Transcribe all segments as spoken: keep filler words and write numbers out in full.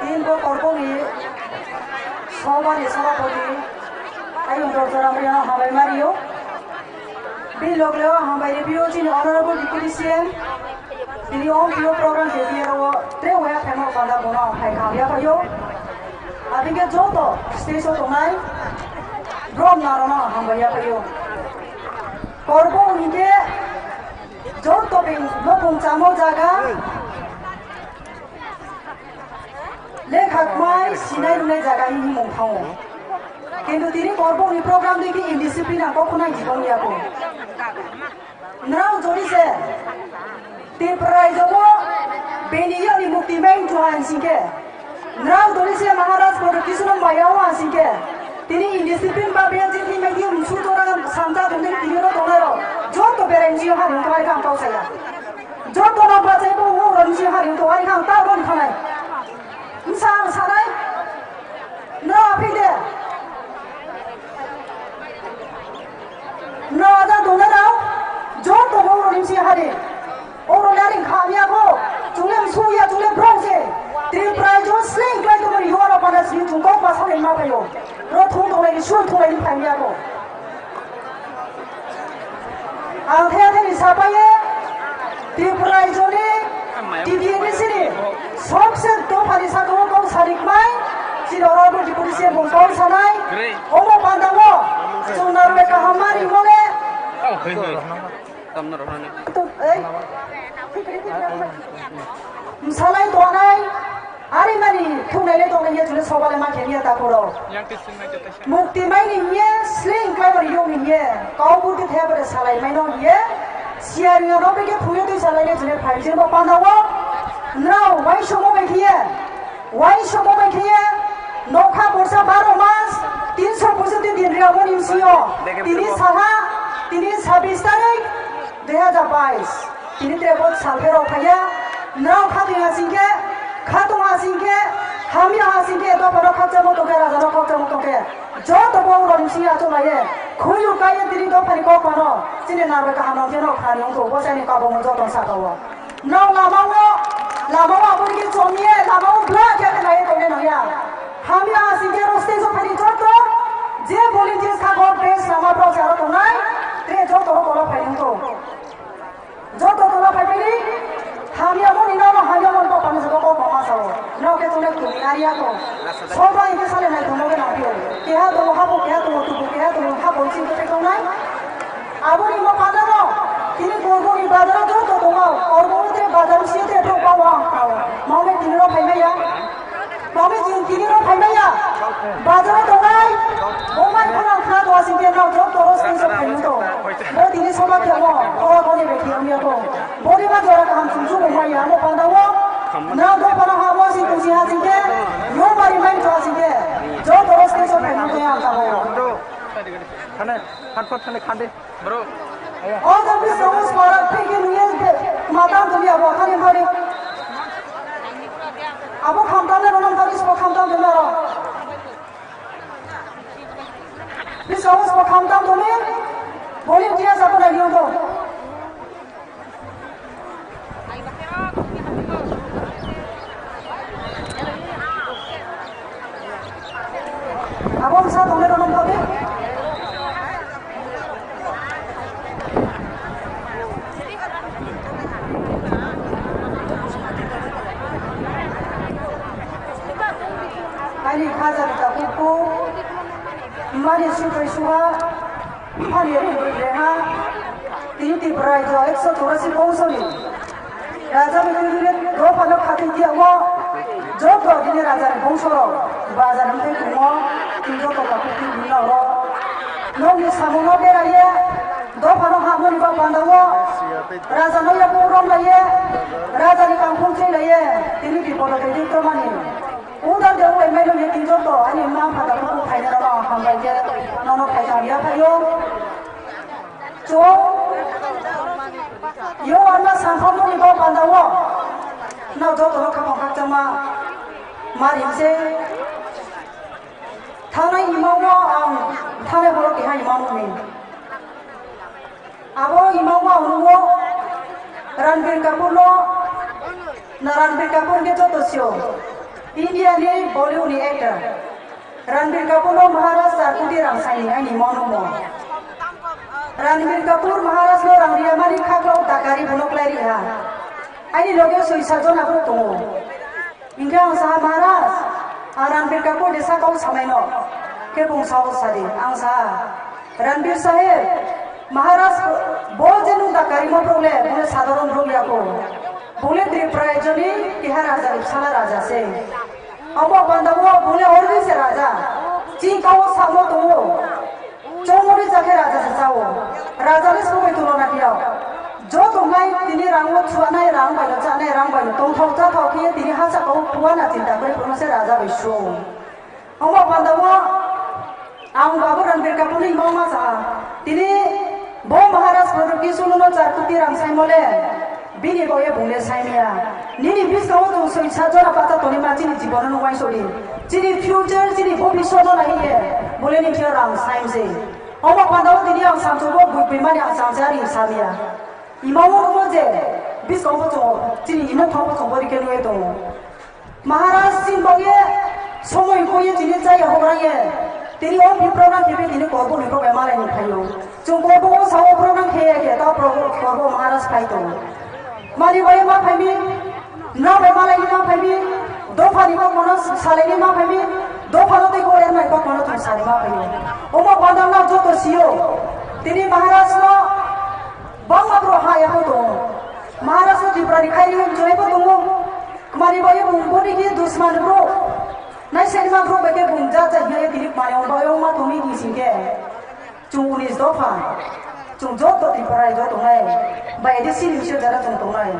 Tin bo Korbongni Sobani Sobapoti ayung Dorjoram Riang hambai mario. Bin logleo hambai ripio chini Honorable Deputy C M. Tini om pio program je pio ro tre waya phemo panda bono hai kam ya payo. Abinge joto stage o tongnai brom narono hambai ya payo. Korbong hingke joto bing nopung chamo jaga lekha kmai sinai rwnai jaga ni himung thango. Kintu tini Korbong ni program dei khe indiscipline ang kok khwnai jibon ya bo. Nrao jodi se Tripura raijo o bini yoni mukti main chwng ang singke. Nrao doli se Maharaj Pradyut Kishore Maya o ang singke. Tini indiscipline ba be je thimai di msu tora samja tongde tini ro tongnai ro. Joto berai msi hari tongari kang kau saya. Joto no bachai bo wo ro msi hari tongari kang ta ron khanai. Msa ang sanai. Nrao aphi de. Nrao ada dona rao, joto bo oro nimsi hari. Oro naring khamya bo, chungle msuya, chungle brong se. Tripura jo sling klai tongmani yuwa rao pana sini chungkok ma sale ma phayo. Ro thung tonglai ni, sur thunglai ni phaimya bo. Ang the the ni sapaye, Tripura raijo ni T D A ni sini sobse dopha ni saka o kok sarik mai, sini oro bo deputy C M bo kok sanai, omo panda o, chwng narwai kaham ma ringmole. Tamno rohorani. To, ei. Msalai tonai, ari mani thunai le tonai ye chule sobale ma kheni ya takuro. Mukti maini ye, sling klai bari yong ye, kau burti the bari salai maino ye, siar yo no bege phunge tui salai le chule phai je bo panda o, nrao wai somo bai khiye, wai somo bai khiye, nokha borsa baro mas, tinso poisoti din ri abo ni sio, tini salha, tini sabis tarik, dui hajar bais. Tini tre bo salphe rok phaiya, nrao khatungya singkhe, khatungha singkhe, hamya ha singkhe, dophano khakchangma tongkhe, rajano khakchangma tongkhe, joto bo roni singya cholaye, khuyu kaiye tini dophani kok phano, chini narwai kaham nang jeno khani wngkho, bo chani kabongno joto sakao. Nrao lamao, lamao aboni khe chomye, lamao bla khe khe naiye tongnai nangya. Hamya ha singkhe ro stage o phaini joto, je volunteers kha bo base lama bro se aro tongnai, tre joto ro tola phai wngkho. Joto tola phaiphai di, hamya moni nano hamya mon papa ni joto kok mama sao. Nrao khe tongna kumi ariya ko. Soba ingke sale nai thamo ke nang pio. Keha tongo hapo, keha tongo tubu, keha tongo hapo, ching khe tongnai. Aboni mo padano, tini Korbong ni bazar o joto tongo. Korbong ni bazar o siyo te to pa wa. Maume tini ro phaimaya. Mami jing tini ro phaimaya. Bazar o tongnai. Bomai khorang khna to asing ke nrao joto ro stage o phaimung to. Bo tini soba khemo. Kowa koni beti hamya ko. Boni ma jora kaham chumchu bomai ya mo panda o. Nrao do pano ha mo sing tungsi ha sing ke. Yo bari main to asing ke. Joto ro stage o phaimung to ya ang tamo. Thane, khan khot thane khande. Bro. O jang bis kamu suara pingin ye de mata dunia bo khani khani. Abo khamtam le ronam tadi sabo khamtam dulu ro. Bis kamu sabo khamtam dulu. Boleh dia sabo lagi untuk. Abo bwsa tongnairok nongkha di. Ani khaja ni takhuk kuk mani supai suha. Phani ri ri ha. Tini Tripura raijo ekso chorasi bongso ni raja ni twi ri ri dophano khatwi tiya mo. Joto tini raja ni bongso rok bajar ni twi kumo. Tini joto kha kutwi bini rok. Nokni samungo beraye dophano hamoni ba panda o. Raja no yapung rom laye. Raja ni kangkhung thwi laye. Tini bipodo twi twi tomani. Uda de ubai mai nong ye tin joto ani ma pha da ku phai na no hambai je nono phai jang ya phaio. Cho yo anna sangkha moni bo panda o. Na joto no khamang khakchangma mari se. Thanai imang no ang thanai horo keha imang ni. Abo imang wa unugo Ranbir Kapoor no, na Ranbir Kapoor ke joto sio. India ni Bollywood ni actor Ranbir Kapoor no Maharaj char koti rang saini aini mono mo. Ranbir Kapoor Maharaj no rang riya mani khaklo dakari bunok lai riha. Aini loge soi sajon aphuru tongo. Hingke ang saha Maharaj, ang Ranbir Kapoor de sakao samaino. Khe bung sao sadi, ang saha Ranbir Saheb, Maharaj bo je nung dakari mo prole, bole sadharon rong yako. Bole Tripura ejoni keha raja ni bsala raja se. Omo panda bo bole ordi se raja. Chini kao samo tongo. Chongmani jakhe raja se sao. Raja le sobai tulona kiyao. Joto nai tini rango chuanai, rang bai no chanai, rang bai no tongthok chathok khe tini hasa kao puana chinta kore puno se raja bai suo. Omo panda bo ang babu Ranbir Kapoor ni mama sa. Tini bo Maharaj Product Kisun no char koti rang sai mole. Bini boye bung le saimya. Nini bwskango chwng soi sa jora pacha tonima chini jibono nung uansukdi. Chini future, chini bhobishyot no naiye. Bole ni thwiyo rang saimse. Omo pandao tini ang samsukgo bui bui mani ang samse ari samya. Imao nungmo je bwskango chwng chini imung thangbo chwng bori khe nungwi tongo. Maharaj chini bagwi somoi wngkhe chini chaya hokrangye. Tini o Tipra rang khibi tini korbo ni program malai ni phaio. Chwng korbo o sao program khe khe ta program korbo Maharaj phai tongo. Mani bai ma phaimi, na bai malai ni ma phaimi, dopha ni kok mano salai ni ma phaimi, dopha no tei ko er nai kok mano thang salai ma phaimi. Omo panda na joto sio. Tini Maharaj no bangma bro ha ya ko tongo. Maharaj no Tipra ni khai ni hwn chwrai bo tongo. Mani bai bung boni khe dusman bro. Nai seri ma bro bai khe bung ja cha hiya tini mani ong bai ong ma tongni ni singkhe. Chwng unis dopha, chwng joto Tripura raijo tongnai, bai edi chini misio jara chwng tongnai,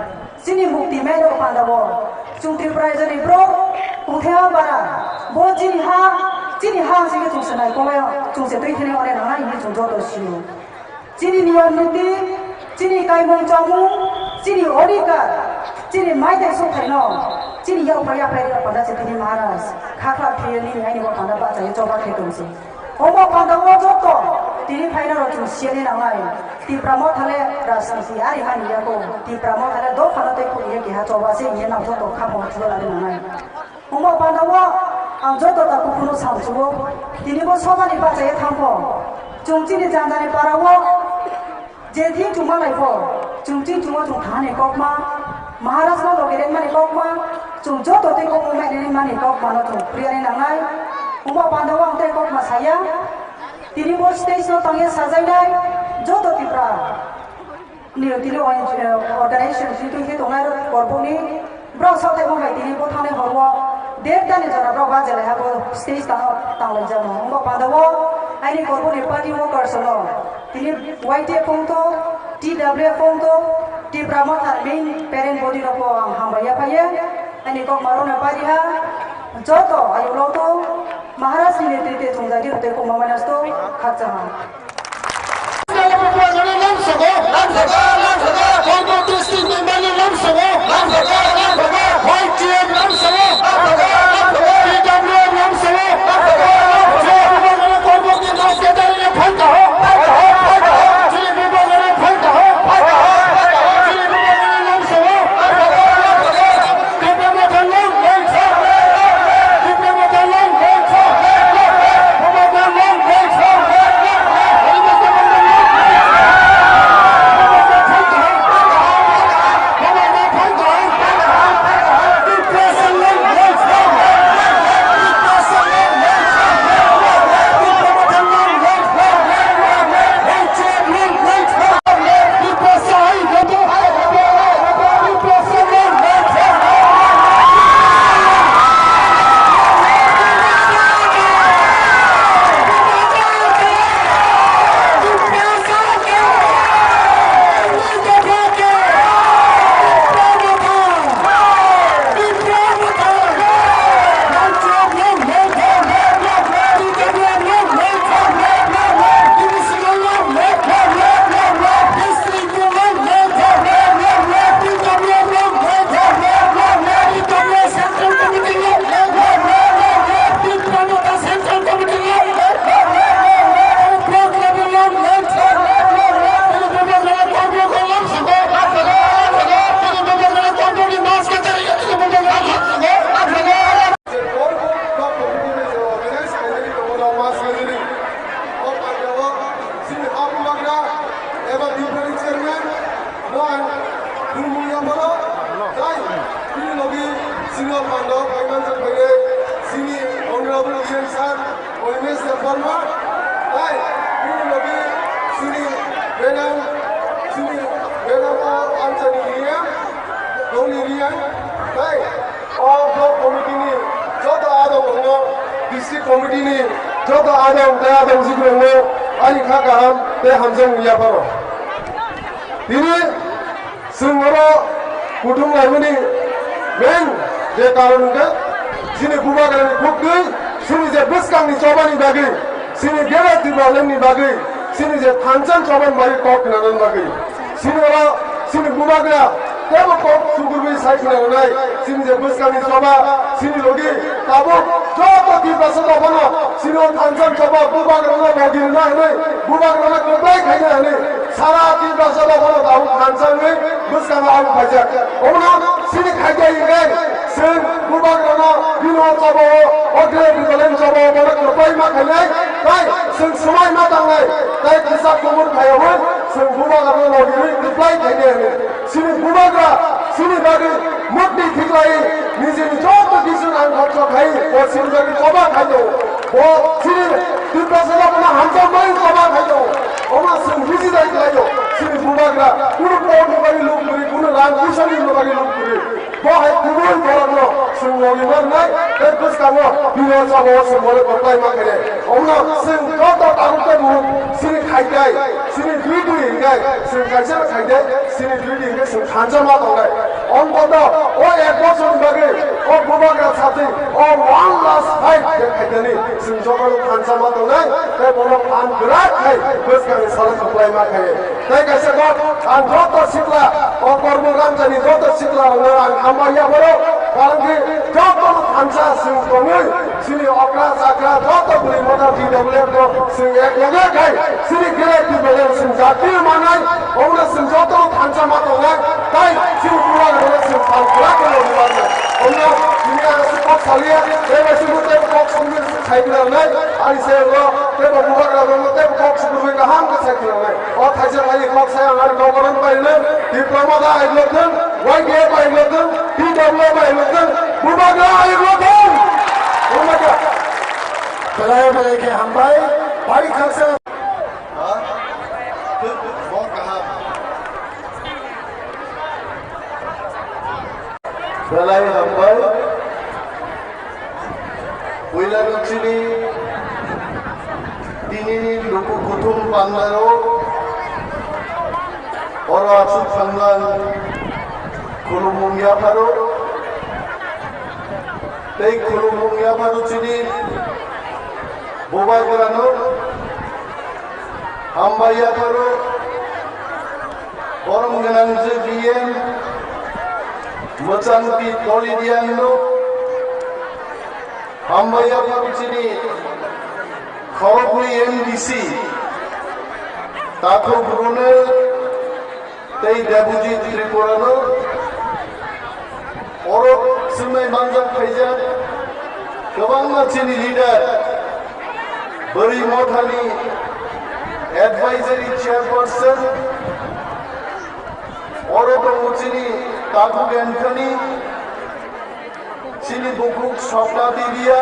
chini mukti mai rok panda bo, chwng Tripura raijo ni bro, Kungthea bara, bo chini ha, chini ha singkhe chwng se nai kolai, chwng se twi thani ore nangnai hinwi chwng joto sio. Chini niyom niti, chini kaimung chamung, chini odhikar, chini maitai sukhaino, chini yaphai yaphai rok panda se tini Maharaj, khakla phiyo nini aini bo panda bachaio choba khe tongsi. Omo panda o joto tini phaina rok chwng siyani nangnai. Tipra Motha le rajniti ari hani yago. Tipra Motha le dophano tei khukya keha choba se hinya nang joto khapang chwla le nangnai. Omo panda o ang joto ta kuphuru samsugo. Tini bo sobani bachaya thangkho. Chwng chini jandani para o Je thing chuma lai pho, chwng ching chungo chwng thani kokma, Maharaj no logi rengmani kokma, chwng joto tei kokma mai rengmani kokma no chwng priya ni nangnai. Omo panda o ang tei kokma saya, tini bo stage no tangya sajainai, joto Tipra ni tini o, eh, organization sitwng khe tongnai rok korboni. Borok sathai bo bai tini bo thangnai horo debda ni jora borok bajelai habo stage tang tanglaijak no. Wngbo panda o aini korbo ni party workers no tini Y T F wng to, T W F wng to, Tipra Motha main parent body rok bo ang hambai ya phaiye. Aini kok maro no pari ha joto ayuk lo to Maharaj ni netrite chwngjagwi rwtwi kokma manasto khakchang ha. Mandal Kaimansa Khaire, sini Honorable E M Sir, Animesh Debbarma, hai, bini logi sini Benam, sini Benam o Anchani Riang, Doni Riang, hai, o block committee ni joto adong rokno, district committee ni joto adong tei adong jikrokno ani kha kaham tei hamjakmung yapharo. Tini Chwng oro kuthum laimani main je karon hwnkhe chini bubagrani khuktwi chini je bwskangni chobani bagwi, chini Greater Tipraland ni bagwi, chini je thansa chobani bagwi kok khnanani bagwi. Chini oro chini bubagra teibo kok sugurwi sai khna rwnai chini je bwskangni choba chini logi tabuk joto Tiprasa dophano chini o thansa choba bubagrano logi rwna hwnwi bubagrano kwplai khaina hwnwi Sara Tiprasa dophano tabuk thansa wngwi bwskango ang phaijak. Omono chini khaikhe hwnkhe chwng bubagrano bini o choba o, o Greater Tipraland choba o bono kwplai ma khainai, tai chwng swmai ma tangnai, tai kisa kubur phaiyaui chwng bubagrano logirwi kwplai khainai hwnwi. Chini bubagra chini bagwi mukti thiklai nijini joto kisu rang khorcho khai bo chini bagwi choba khai tongo. Bo chini Tiprasa dophano hamjakmani choba khai tongo. Omo chwng buji nai khlaio. Chini bubagra kunu kok ni bagwi luk kwrwi, kunu rang puisa ni bagwi luk kwrwi. Bo hai kubui borokno chwng logi ma rwnai, tei bwskango bini o choba o chwng bono kwplai ma khainai. Omo chwng joto tabuk tei buhuk chini khai kai, chini duty hwnkhe chwng kaisa khai kai. Chini duty hwnkhe chwng thansa ma tongnai. Ontoto o ek bochorni bagwi o bubagra satwi o one last fight khe khaidani chwng jotono thansa ma tongnai, tei bono phan kwrak khai bwskangni salo kwplai ma khainai. Tei kaisa kok ang joto sikla o Kormo Ramjani joto sikla rokno ang hambai yapharo, karon khe jotono thansa chwng tongwi Chini okra chakra joto bwrwi motha T W F no chwng ek loge khai chini Greater Tipraland chwng jati manai, omono chwng joto thansa ma tongnai, tai chini bubagrano chwng sal kwrak khe logi manai. Omono chini ang aswk kok saliya, tei bai chini tei kok songwi sai bilangnai, ani se lo tei bo bubagrano tei kok sugurwi kaham khe sai bilangnai. O thaisa thani kok sai ang ani kok bai rwnai, Tipra Motha ai logi. Y D F bai loktwng, T W bai loktwng, bubagra bai loktwng. Bubagra. Belai belai khe hambai, bai khaksa. Ha? Bo kaham. Belai hambai. Puila no chini tinini luku kuthum pandaro oro aswk thanglang khulumung yapharo tei khulumung yapharo chini bubagrano hambai yapharo borom gwnang je B M mwchangpi Tolidiangno. Hambai yapharo chini khoroknwi M D C Takhuk Ronel tei Debojit Tripurano oro swngnai manjak phaijak kwbangma chini leader, bwrwi mothani advisory chairperson, oro tongo chini Takhuk Anthony, chini bukhuk Sopna Dibia,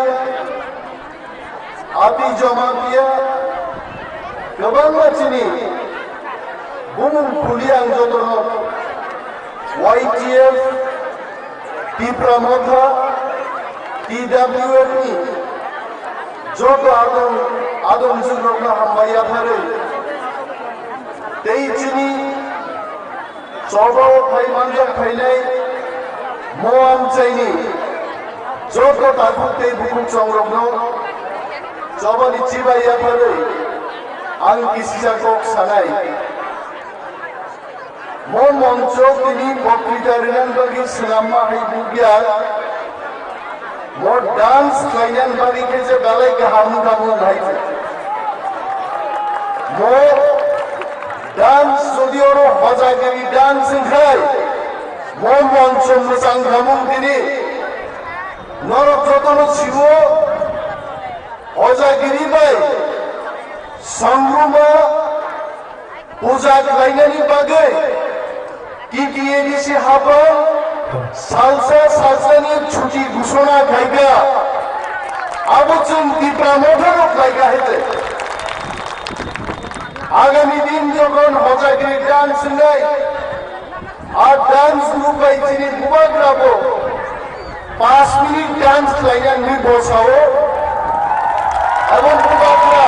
Ati Jamatia, kwbangma chini bumung puli ang jotono Y T F, Tipra Motha, T W F ni joto adong, adong jugrokno hambai yapharwi tei chini Chobao phai manjak phainai mo amchaini joto takhuk tei bukhuk chongrokno chobani chibai yapharwi ang kisisa kok sanai. Mo moncho tini bokrita rinani bagwi swnamma hai bukya. Mo dance khlainani bagwi khe je belai kaham wngkha mo hai se. Mo dance jodi oro hojagiri dance wngkhai, mo moncho mwchang khamung tini norok jotono siwo hojagiri bai sangruma puja khlainani bagwi T T A D C hapang salsa salsani chuti Tipra Motha rok khlai kha hai se. Agami din jokhon Hojagiri dance wngnai, a dance group bai chini bubagra bo paanch minute dance khlaina hinwi bosao, abo bubagra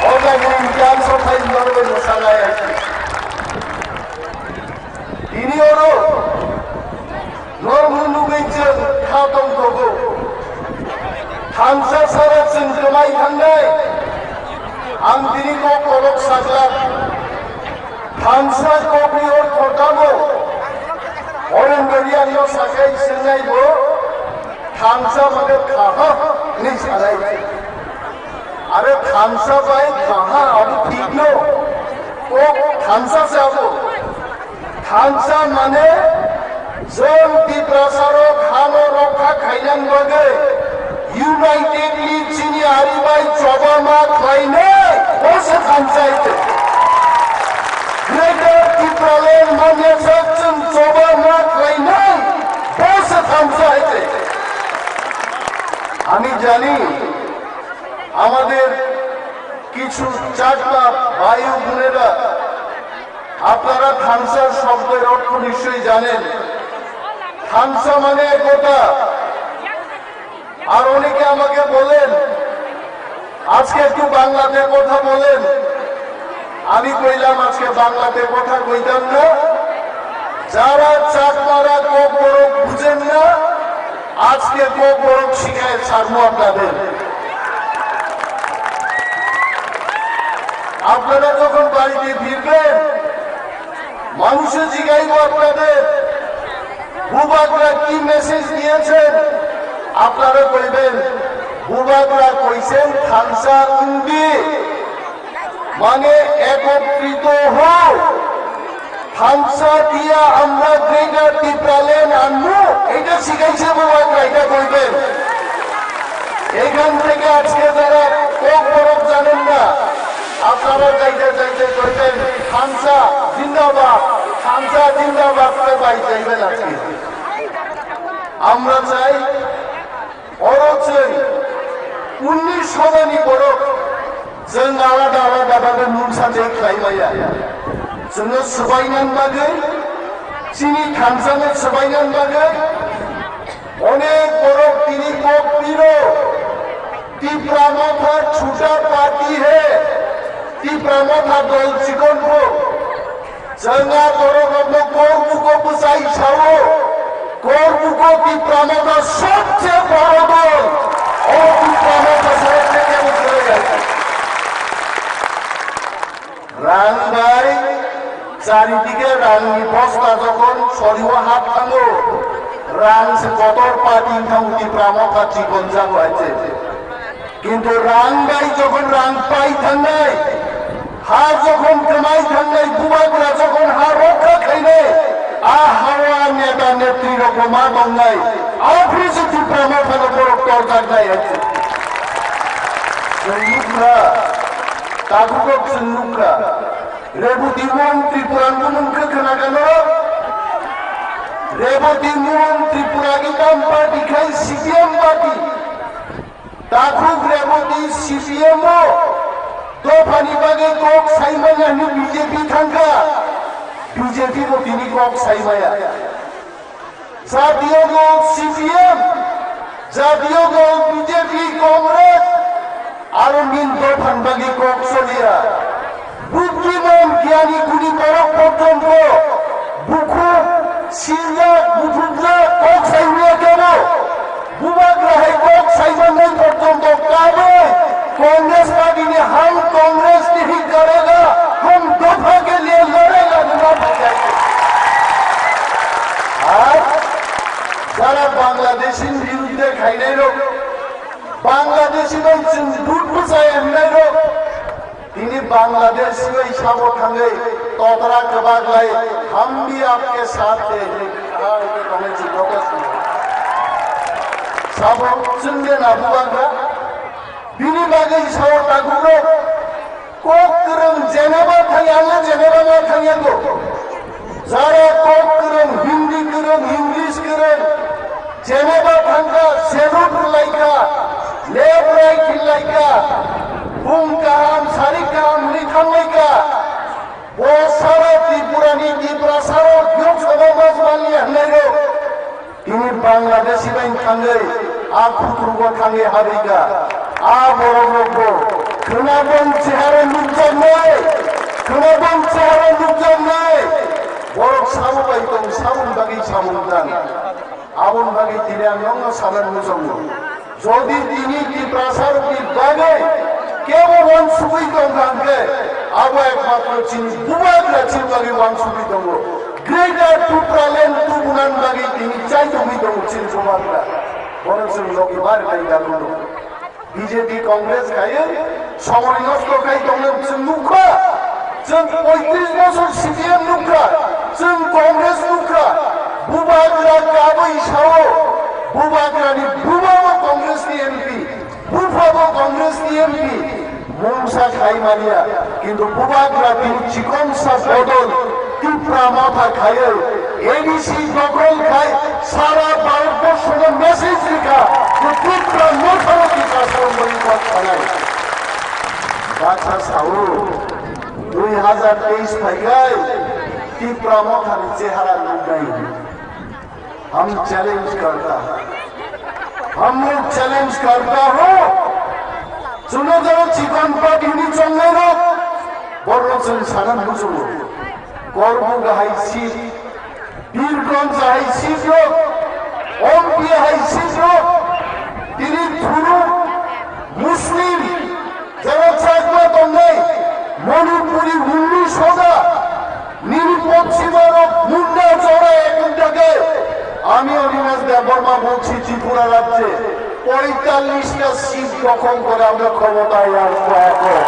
Hojagiri dance o khai norok bai mwsanai hai se. Tini oro norokno nugwi chwng kha tong tongo. Thansa sara chwng kwmai thangnai. Ang tini kok kolok sajak. Thansa kokni ortho tamo? Orendori ano sakai swngnai bo. Thansa mane khaha hinwi sanai. Are thansa bai khaha abo thik no. Kok thansa se abo. Thansa mane chwng Tiprasarok hano rokha khainani bagwi unitedly chini ari bai choba ma khlainai, bo se thansa hai se. Greater Tipraland manya sak chwng choba ma khlainai, bo se thansa hai se. আমি জানি আমাদের কিছু চাকমা ভাই ও বোনেরা, আপনারা থানসার শব্দের অর্থ নিশ্চয়ই জানেন। থানসা মানে একতা। আর অনেকে আমাকে বলেন, "আজকে একটু বাংলাতে কথা বলেন।" আমি কইলাম, "আজকে বাংলাতে কথা কইতাম না।" যারা চাকমারা ককবরক বুঝেন না, আজকে ককবরক শিখায় ছাড়বো আপনাদের। আপনারা যখন বাড়িতে ফিরবেন, মানুষে জিগাইব আপনাদের, "বুবাগরা কি মেসেজ দিয়েছেন?" আপনারা কইবেন, "বুবাগরা কইছেন থানসা উন্দি।" মানে একত্রিত হও। থামসা দিয়া আমরা গ্রেটার টিপ্রাল্যান্ড আনবো, এটা শিখাইছে বাবা, এটা কইবেন। এখান থেকে আজকে যারা ককবরক জানেন না, আপনারা যাইতে যাইতে কইবেন, "থামসা জিন্দাবাদ, থামসা জিন্দাবাদ" করে বাড়ি যাইবেন আজকে। আমরা চাই Oro chwng unnish sodani borok chwng alada alada bagwi mungsa tei khlai maya. Chwngno swbainani bagwi, chini thansano swbainani bagwi onek borok tini kok piro. Tipra Motha chuta party hai, Tipra Motha dol chikon bo. Chwng a borok rokno kor buko bwchai sao, kor buko Tipra Motha sobse boro dol. O Tipra Motha sobse kebo kwrwi. Rang bai charidike rangni bosta jokhon sorio hap thango, rang se kotor pati thango Tipra Motha chikon jago hai se. Kintu rang bai jokhon rang pai thangnai, ha jokhon kwmai thangnai, bubagra jokhon ha rokha khainai, a hao a neta netri rok bo ma tongnai, aphuru se Tipra Mothano borok torjaknai hai se. Chwng nukha, tabuk rok chwng nukha. Reboti Mon Tripura ni bumung khe khna kha norok? Reboti Mon Tripura ni tam party khai C P M party. Takhuk Reboti C P M o dophani bagwi kok saimanya hwnwi B J P thangkha, B J P bo tini kok saimaya. Jatiyo dol C P M, jatiyo dol B J P, Congress, aro nini dophani bagwi kok soliya. Buddhiman gyani guni borok porjonto bukhuk siljak, buthumjak, kok saiya kebo. Bubagra hai kok saimanai porjonto kabui Congress party ni ham Congress nahi karega, hum dopha ke liye larega, hwnwi ma thangkha. Ar jara Bangladesh ni birudde khainai rok, Bangladesh bai chwng vote bwchaya hwnwi rok, tini Bangladesh bai sabo thangwi totra kwbak lai, "Hum bhi aapke saath hain" hwnwi kwthar khe tongwi chwng protest khlai. Sabo chwng de na bubagra? Bini bagwi sao takhuk rok, kok kwrwng Geneva thangya, ang le Geneva ma thangya ko. Jara kok kwrwng, Hindi kwrwng, English kwrwng, Geneva thangkha, salute rwlaikha. Left right hinlaika, bung kaham, sari kaham hwnwi thanglaika. Bo sara Tripurani Tiprasarok Lok Sabha majmaliya hwnwi rok. Tini Bangladeshi bai thangwi, a khuturugo thangwi habika. A borok rokbo khwnabon chehara nukjaknai, khwnabon chehara nukjaknai. Borok sabo bai tong, saboni bagwi samung tang. Aboni bagwi tini ang nokno sana muchungo. Jodi tini Tiprasarokni bagwi kebo uansugwi tongkha hwnkhe, abo ekmatro chini bubagra chini bagwi uansugwi tongo. Greater Tipraland tubunani bagwi tini chai tongwi tongo chini bubagra. Bono chwng logi bari nai dabuno. B J P Congress khaiwi somoi nosto khai tongna chwng nukha. Chwng poitris bosor C P M nukha, chwng Congress nukha. Bubagra kabwi sao, bubagrani bubabo Congress ni M P, buphabo Congress ni M P. Mungsa khai manya, kintu bubagra tini chikonsa bodol Tipra Motha khaiwi A D C dokhol khai sara Bharat borshono message rikha je Tipra Motha no Tipra Songmani kok khanai. Baksa sao, dui hazar teis phaikhai Tipra Mothani chehara nuknai. हम चैलेंज करता, हम लोग चैलेंज करता हो। Chwngno jaro chikon party ni chongnai rok, borno chwng sana muchungo. Korbuk hai seat, Birgonj hai seat rok, Ompi hai seat rok, tini thuru Muslim, jaro Chakma tongnai, Manipuri, Hunnu, Soga, nini পশ্চিমারো মুন্ডা জড়া এখন থেকে আমি অনিমেষ দেববর্মা বলছি ত্রিপুরা রাজ্যে পঁয়তাল্লিশটা সিট দখল করে আমরা ক্ষমতায় আসবো। এখন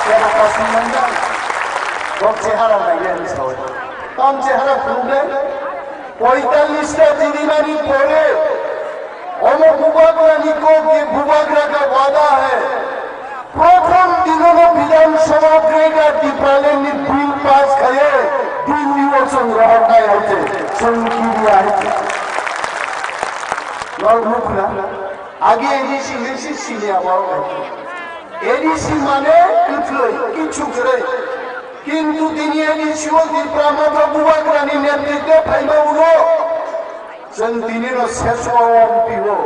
কেন কাশিমন্ডল? তোর চেহারা নাই, আমি সবাই। তোর চেহারা প্রবলেম। পঁয়তাল্লিশটা জিনিমানি পরে অমো বুবাগ্রানি কো কি বুবাগ্রা কা ওয়াদা হ্যায়। প্রথম দিননো বিধানসভা গ্রেটার টিপ্রাল্যান্ডনি বিল পাস খাইয়ে দিল্লি ও সংগ্রহ খাই হচ্ছে, চুমকি দিয়ে হচ্ছে। লগ মুখ না, আগে এডিসি হয়েছে সিনিয়া বড়। এডিসি মানে কুছলই, কিছু করে। কিন্তু তিনি এডিসি ও ত্রিপুরা মতো বুবাগ্রানি নেতৃত্বে ফাইবা উড়ো। Chwng tini no seswa o M P o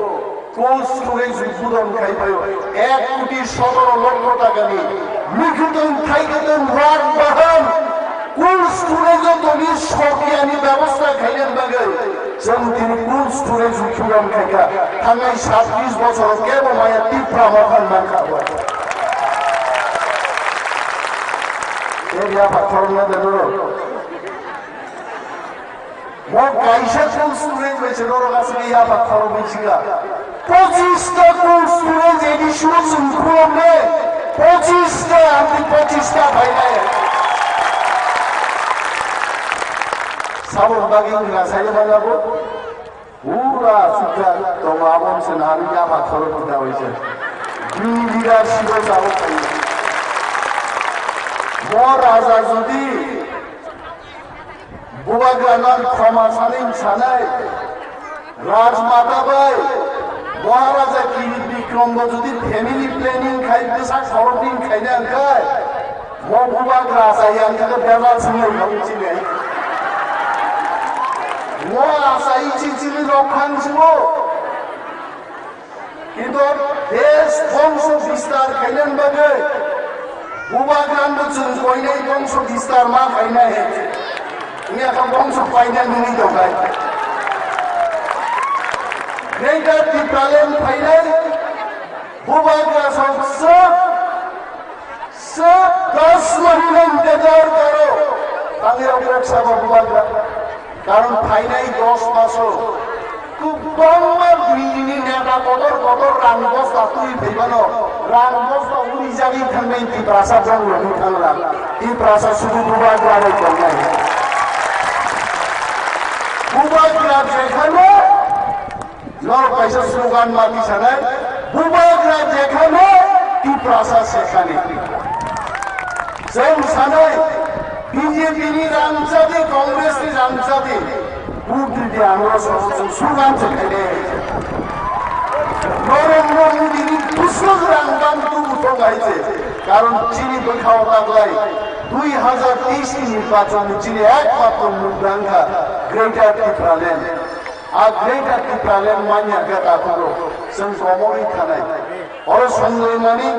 cold storage udbodon khai phaio ek koti sotoro lokho taka ni mikhutung thaikhutung rak bahan cold storage o toni sokya ni bebosta khaina bagwi chwng tini cold storage udbodon khaikha thangnai sabbis bosoro kebo maya Tipra mokhan mankha bo. Area pathorna de duro. Bo kaisa cold storage bai se norok aswk ya ba khorok bai siga. Pochista cold storage A D C o chwng khulum de. Pochista amtwi pochista bai nai. Sabon bagwi wngkha sayo bana bo. Pura sukha tongo abon se nahani ya ba khorok kita bai se. Bini leadership o sabon bai. Bo raja jodi Bubagrano khoma sanwi sanai, Rajmata bai, Maharaja Kirit Bikram bo jodi family planning khai bwsa khoroknwi khaina wngkhai, bo Bubagra achai ang khe bebak swnwi thang chini. Mo achai chichini rok khang simo. Kintu desh bongso bistar khainani bagwi Bubagrano chwng koinai bongso bistar ma khainai. Wngya kha bongso painani wngwi tongkha. Greater Tipraland phainai Bubagra song swk Sir, das mahina intezar karo. Tangwi rok kok sabo bubagra. Karon phainai dos maso kwbangma bini neta kotor kotor rang bosta twi phaibano, rang bosta uri jagwi thangnai Tiprasa jang logwi thangla. Tiprasa sudu bubagra bai tongnai. Bubagra jekhano Norok kaisa slogan mati sanai, Bubagra jekhano Tiprasa sekhani. Chwng sanai, B J P ni rangchadi, Congress ni rangchadi, vote ridi amro slogan se khaide. Narendra Modi ni bwswk rang bang tubu tong hai se. Karon chini bwkhao taglai dui hazar teis ni nirbachon ni chini ekmatro mukdangkha Greater Tipraland. A Greater Tipraland manya khe takhuk rok chwng komorwi thanai. Oro songwi mani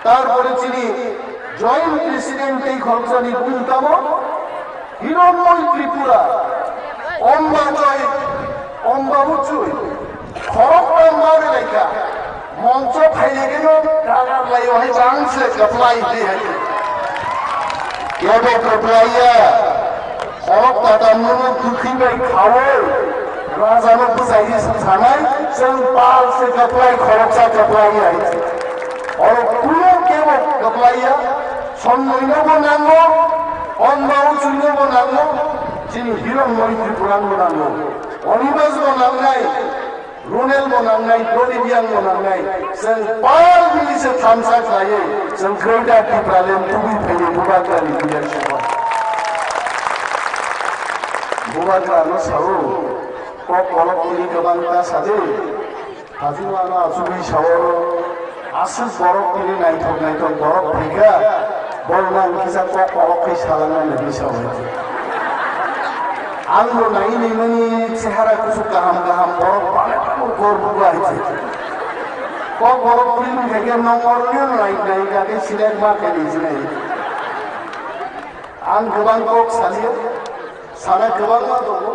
Tarpore chini joint president tei khoroksa ni bumung tamo Hironmoy Tripura, Omba Joy, Omba Uchui, khoroksa mari laikha, moncho phailekeno dagar laio hai chang se kaplai tei hai. Kebo kaplaiya. Khorok tatamno kwkhwi bai khaui, rajano bwchai sanai, chwng pal se kwplai, khoroksa kwplai hai. Oro kuno kebo kwplaiya, Sonnoino bo nango, Omba Uchuino bo nango, chini Hironmoy Tripurano bo nango. Onibas bo nangnai. Runel bo nangnai, Doni Biyang bo nangnai, chwng pal bini se thamsa khlaiwi, chwng Greater Tipraland tubui phaini Bubagrani leadership o. Bubagrano sao, kok kolok tini kwbang ta sadi, hajimano achugwi sao, aswk borok tini naithok naithok borok phaikha, borokno ang kisa kok kolok khe salangna hinwi sao. Ang bo nai nai mani chehara kusu kaham kaham borok bale tongo gorbo bai se. Kok borok film khaikhe nongor ni nai nai kake select ma khe ni sinai. Ang kwbang kok saliyo, sana kwbangma tongo.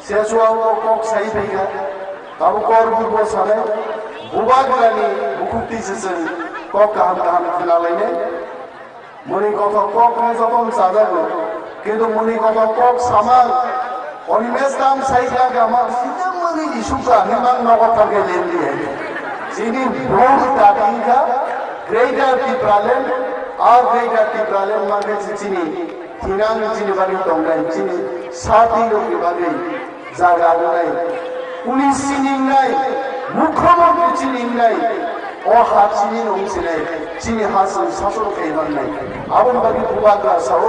Seswao kok sai phaikha, tabuk kor bubo sanai, Bubagrani bukhuk twi se chwng kok kaham kaham khna lainai. Muni kothok kok no joto chajago, kintu muni kothok kok samang, Animesh tam sai kha gama, sida muni di suka, himang nogo thangke lendi hai. Chini bhul ta tingkha, Greater Tipraland, a Greater Tipraland mangke chini, thinang chini bagwi tongnai, chini sati rokni bagwi. Jaga wngnai, police chini wngnai, mukhyamantri chini wngnai, o ha chini no wngsinai, chini ha chwng sasok khai mannai. Aboni bagwi Bubagra sao,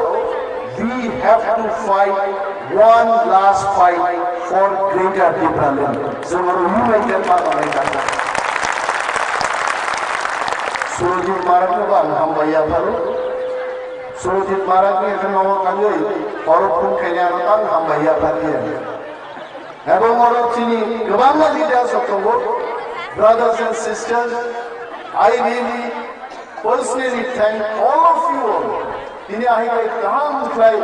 we have to fight one last fight for Greater Tipraland. Chwng oro united ma tongnai kha. Surajit Marak no bo ang hambai yapharo. Surajit Marak ni ekhe nogo thangwi, borok phone khainai ano tang hambai yaphar khe. Ebong oro chini kwbangma leaders rok tongo. Brothers and sisters, I really personally thank all of you all. Tini ahai bai kaham khlai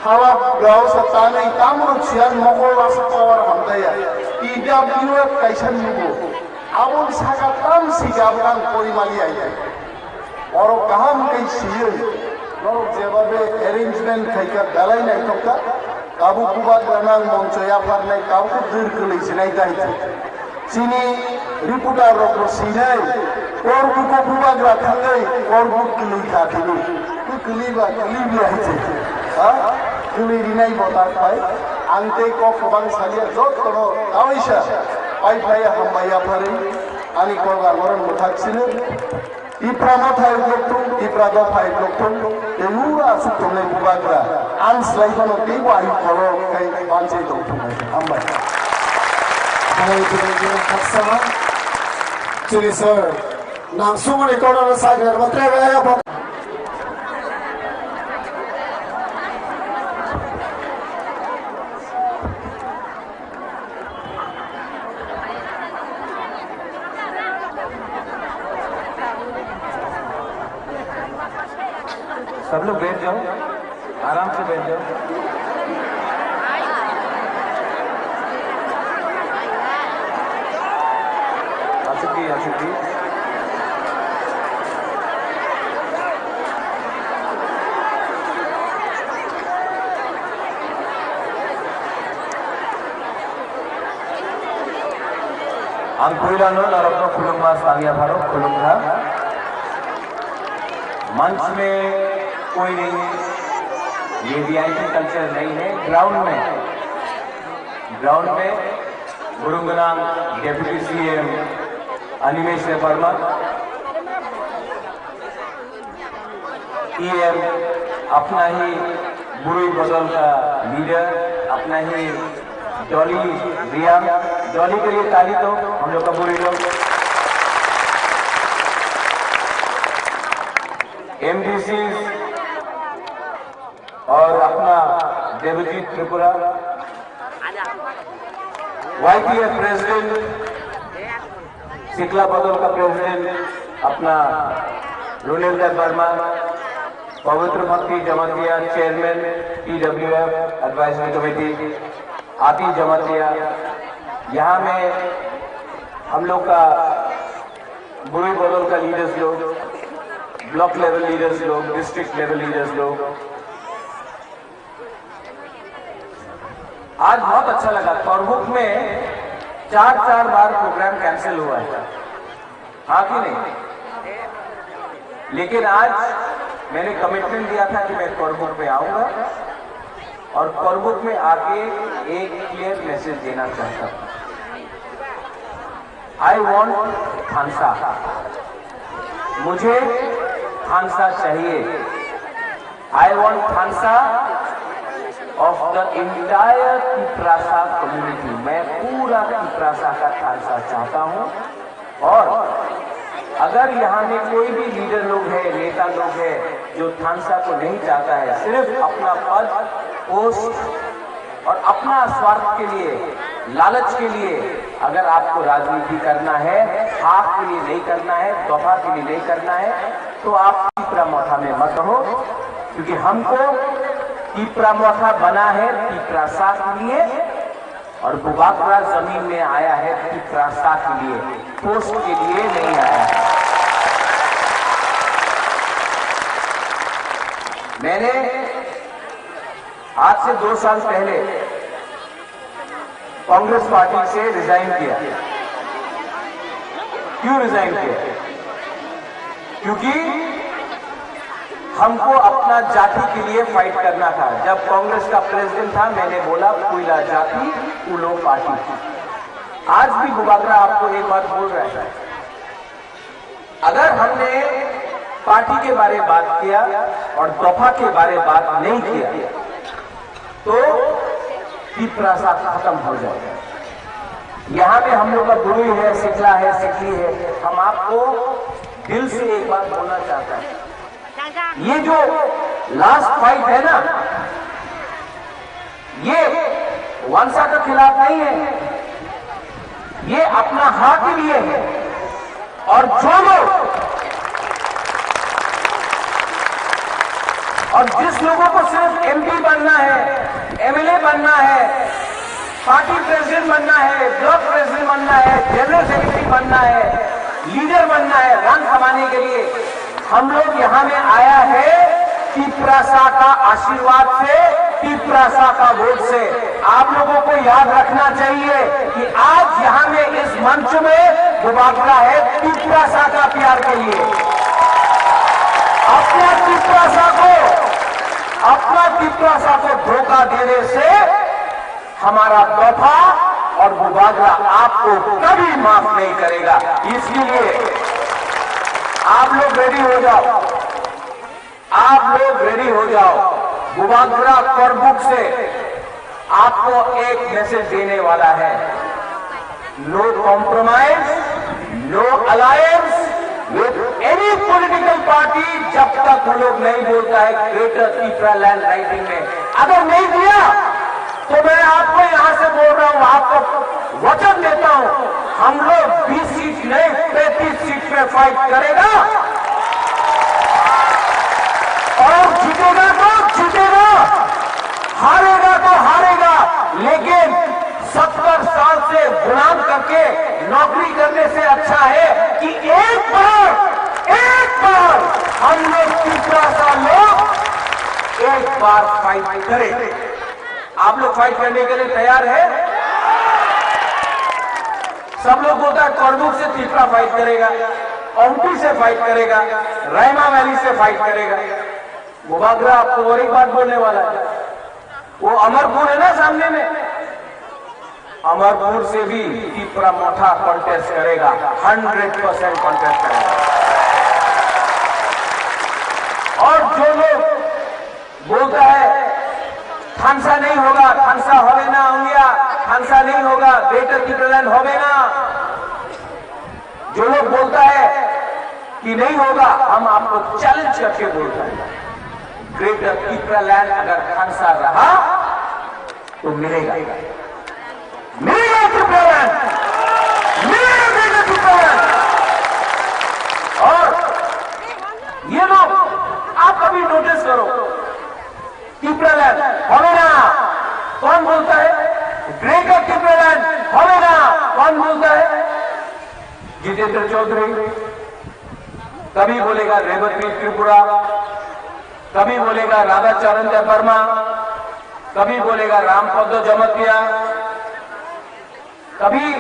hala brao sa tanai tamro chiyan mokol asa power hamtaya. T W F kaisa nugo. Aboni saka tam si gabang porimali ai. Oro kaham khe siyui, norok jebabe arrangement khaikha, belai naithokha, tabuk Bubagra nang moncho yapharnai, tabuk dwr kwlwi sinai taichi. Chini reporter rokbo sinai, kor buko Bubagra thangwi, kor buk kwlwi kha thini. Khe kwlwi ba, kwlwi bi hai se. Ha? Kwlwi rinai bo tak pai. Ang tei kok kwbang salia, jottono kaisa pai phaiya hambai yapharwi, ani kok ang oro mwthak sino. Tipra no thai uklok thung, Tipra do phai uklok thung, tei ura asuk tongnai Bubagra. Ang slai phano teibo ayuk kolo khai banchai tong thung hai. Hambai. Hambai, Bubagra khaksa. Chini sir, nang sumani kono no sai khe, matre bai ya bok. सब लोग बैठ जाओ, आराम से बैठ जाओ। आसिफ जी, आसिफ जी। Ang puilano norokno khulumma sangya phano khulumkha. मंच में कोई नहीं, ये वीआईपी कल्चर नहीं है। ग्राउंड में, ग्राउंड में गुरुंगनाम डेप्यूटी सीएम अनिमेश देवर्मा, ईएम अपना ही बुरी बदल का लीडर, अपना ही डॉली रियांग, जॉनी के लिए ताली दो, हम लोग का बुरी लोग। एमडीसी और अपना देवजीत त्रिपुरा, वाईपीएफ प्रेसिडेंट, सिकला बदल का प्रेसिडेंट अपना रुनेंद्र वर्मा, पवित्र भक्ति जमातिया चेयरमैन, पीडब्ल्यूएफ एडवाइजरी कमेटी, आदि जमातिया, यहाँ में हम लोग का बुरी बदल का लीडर्स लोग, ब्लॉक लेवल लीडर्स लोग, डिस्ट्रिक्ट लेवल लीडर्स लोग, आज बहुत अच्छा लगा। करबुक में चार चार बार प्रोग्राम कैंसिल हुआ है, हाँ कि नहीं? लेकिन आज मैंने कमिटमेंट दिया था कि मैं करबुक में आऊंगा और करबुक में आके एक क्लियर मैसेज देना चाहता हूँ। आई वॉन्ट थानसा, मुझे थानसा चाहिए। आई वॉन्ट थानसा ऑफ द एंटायर तिप्रासा कम्युनिटी। मैं पूरा तिप्रासा का थानसा चाहता हूँ। और अगर यहाँ में कोई भी लीडर लोग है, नेता लोग है, जो थानसा को नहीं चाहता है, सिर्फ अपना पद, पोस्ट और अपना स्वार्थ के लिए, लालच के लिए अगर आपको राजनीति करना है, हाथ के लिए नहीं करना है, दफा के लिए नहीं करना है, तो आप तिप्रा मोठा में मत रहो, क्योंकि हमको तिप्रा मोठा बना है तिप्रासा के लिए, और बुबाग्रा जमीन में आया है तिप्रासा के लिए, पोस्ट के लिए नहीं आया है। मैंने आज से दो साल पहले कांग्रेस पार्टी से रिजाइन किया। क्यों रिजाइन किया? क्योंकि हमको अपना जाति के लिए फाइट करना था। जब कांग्रेस का प्रेसिडेंट था, मैंने बोला, "कोयला जाति, उलो पार्टी।" आज भी बुबाग्रा आपको एक बात बोल रहा है, अगर हमने पार्टी के बारे बात किया और दफा के बारे बात नहीं किया, तो तिप्रासा खत्म हो जाएगा। यहाँ पे हम लोग का गुरु है, सिखला है, सिखली है, हम आपको दिल से एक बात बोलना चाहता है, ये जो लास्ट फाइट है ना, ये वंशा के खिलाफ नहीं है, ये अपना हक के लिए है। और जो लोग, और जिस लोगों को सिर्फ एमपी बनना है, एमएलए बनना है, पार्टी प्रेसिडेंट बनना है, ब्लॉक प्रेसिडेंट बनना है, जनरल सेक्रेटरी बनना है, लीडर बनना है, रन कमाने के लिए हम लोग यहाँ में आया है तिप्रासा का आशीर्वाद से, तिप्रासा का वोट से। आप लोगों को याद रखना चाहिए कि आज यहाँ में इस मंच में बुबाग्रा है तिप्रासा का प्यार के लिए। अपना तिप्रासा को, अपना तिप्रासा को धोखा देने से हमारा दफा और बुबाग्रा आपको कभी माफ नहीं करेगा। इसलिए आप लोग रेडी हो जाओ, आप लोग रेडी हो जाओ। बुबाग्रा करबुक से आपको एक मैसेज देने वाला है, no compromise, no alliance with any political party। जब तक वो लोग नहीं बोलता है ग्रेटर तिप्रा लैंड राइटिंग में, अगर नहीं दिया तो मैं आपको यहाँ से बोल रहा हूँ, आपको वचन देता हूँ, हम लोग बीस सीट नहीं, पैंतीस सीट में फाइट करेगा और जीतेगा तो जीतेगा, हारेगा तो हारेगा, लेकिन सत्तर साल से गुलाम करके नौकरी करने से अच्छा है कि एक बार, एक बार हम लोग तिप्रासा लोग एक बार फाइट करें। आप लोग फाइट करने के लिए तैयार है? सब लोग बोलता है करबुक से तिप्रा फाइट करेगा, ओमटी से फाइट करेगा, राइमा वैली से फाइट करेगा। बुबाग्रा आपको और एक बात बोलने वाला है, वो अमरपुर है ना सामने में, अमरपुर से भी तिप्रा मोठा कॉन्टेस्ट करेगा, हंड्रेड परसेंट कॉन्टेस्ट करेगा। और जो लोग बोलता है थानसा नहीं होगा, थानसा होले ना होंगे, थानसा नहीं होगा, ग्रेटर तिप्रालैंड হবে না। जो लोग बोलता है कि नहीं होगा, हम आपको चैलेंज करके बोलता है, ग्रेटर तिप्रालैंड अगर थानसा रहा तो मिलेगा, मिलेगा तिप्रालैंड, मिलेगा ग्रेटर तिप्रालैंड। और ये लोग, आप कभी नोटिस करो, तिप्रालैंड হবে না। कौन बोलता है? ग्रेटर तिप्रालैंड হবে না। कौन बोलता है? जितेंद्र चौधरी। कभी बोलेगा रेवती त्रिपुरा, कभी बोलेगा राधा चरण देव वर्मा, कभी बोलेगा रामपद जमातिया, कभी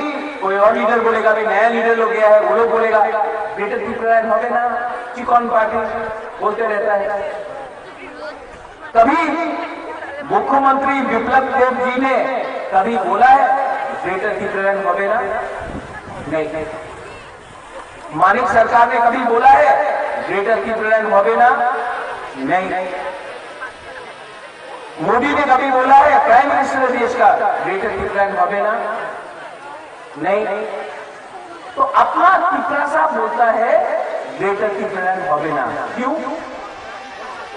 कोई और लीडर बोलेगा, अभी नया लीडर लोग गया है, वो लोग बोलेगा, ग्रेटर तिप्रालैंड হবে না, चिकन पार्टी बोलते रहता है। कभी मुख्यमंत्री बिप्लब देब जी ने कभी बोला है, ग्रेटर तिप्रालैंड হবে না? नहीं। मानिक सरकार ने कभी बोला है, ग्रेटर तिप्रालैंड হবে না? नहीं। मोदी ने कभी बोला है, प्राइम मिनिस्टर है देश का, ग्रेटर तिप्रालैंड হবে না? नहीं। तो अपना तिप्रासा बोलता है, ग्रेटर तिप्रालैंड হবে না। क्यों?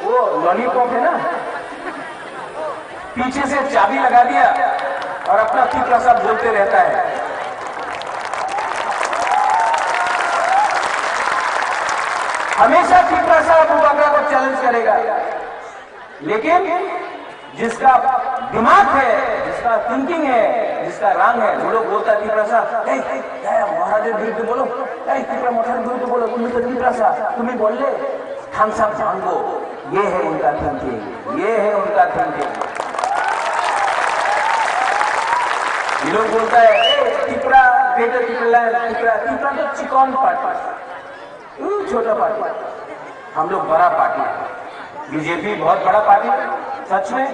वो लॉलीपॉप है ना, पीछे से चाबी लगा दिया और अपना तिप्रासा बोलते रहता है। हमेशा तिप्रासा अबू बकरा को चैलेंज करेगा, लेकिन जिसका दिमाग है, जिसका थिंकिंग है, जिसका रंग है, वो लोग बोलता है, "तिप्रासा, ए, ए, या, या, महाराजेर बिरुद्धे बोलो, ए, तिप्रा मथार बिरुद्धे बोलो, तुम तो तिप्रासा, तुम्हें बोल ले, हम सब भांगो।" ये है उनका थिंकिंग, ये है उनका थिंकिंग। ये लोग बोलता है, "ए, तिप्रा, ग्रेटर तिप्रा, तिप्रा, तिप्रा तो चिकन पार्टी।" वो छोटा पार्टी, हम लोग बड़ा पार्टी है। बीजेपी बहुत बड़ा पार्टी है, सच में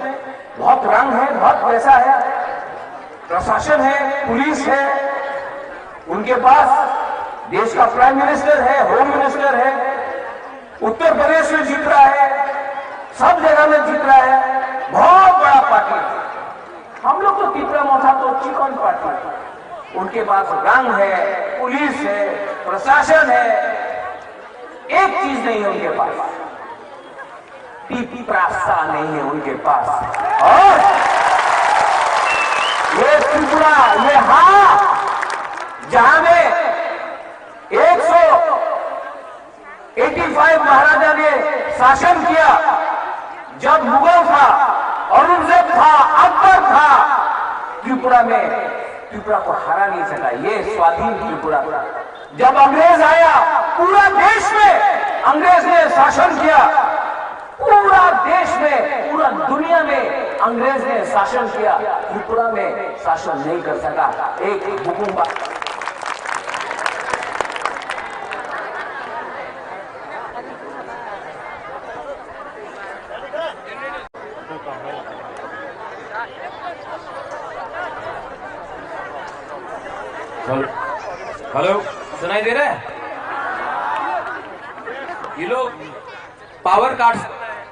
बहुत रंग है, बहुत पैसा है, प्रशासन है, पुलिस है, उनके पास देश का प्राइम मिनिस्टर है, होम मिनिस्टर है, उत्तर प्रदेश में जीत रहा है, सब जगह में जीत रहा है, बहुत बड़ा पार्टी है। हम लोग तो तिप्रा मोथा तो चिकन पार्टी है। उनके पास रंग है, पुलिस है, प्रशासन है, एक चीज नहीं है उनके पास, तिप्रासा नहीं है उनके पास। और ये त्रिपुरा, ये हा, जहां में एक सौ एटी फ़ाइव महाराजा ने शासन किया, जब मुगल था, औरंगजेब था, अकबर था, त्रिपुरा में, त्रिपुरा को हरा नहीं सका। ये स्वाधीन त्रिपुरा था। जब अंग्रेज आया, पूरा देश में अंग्रेज ने शासन किया, पूरा देश में, पूरा दुनिया में अंग्रेज ने शासन किया, त्रिपुरा में शासन नहीं कर सका। एक बुकुंबा हेलो, हेलो, सुनाई दे रहा है? ये लोग पावर काट सकता है।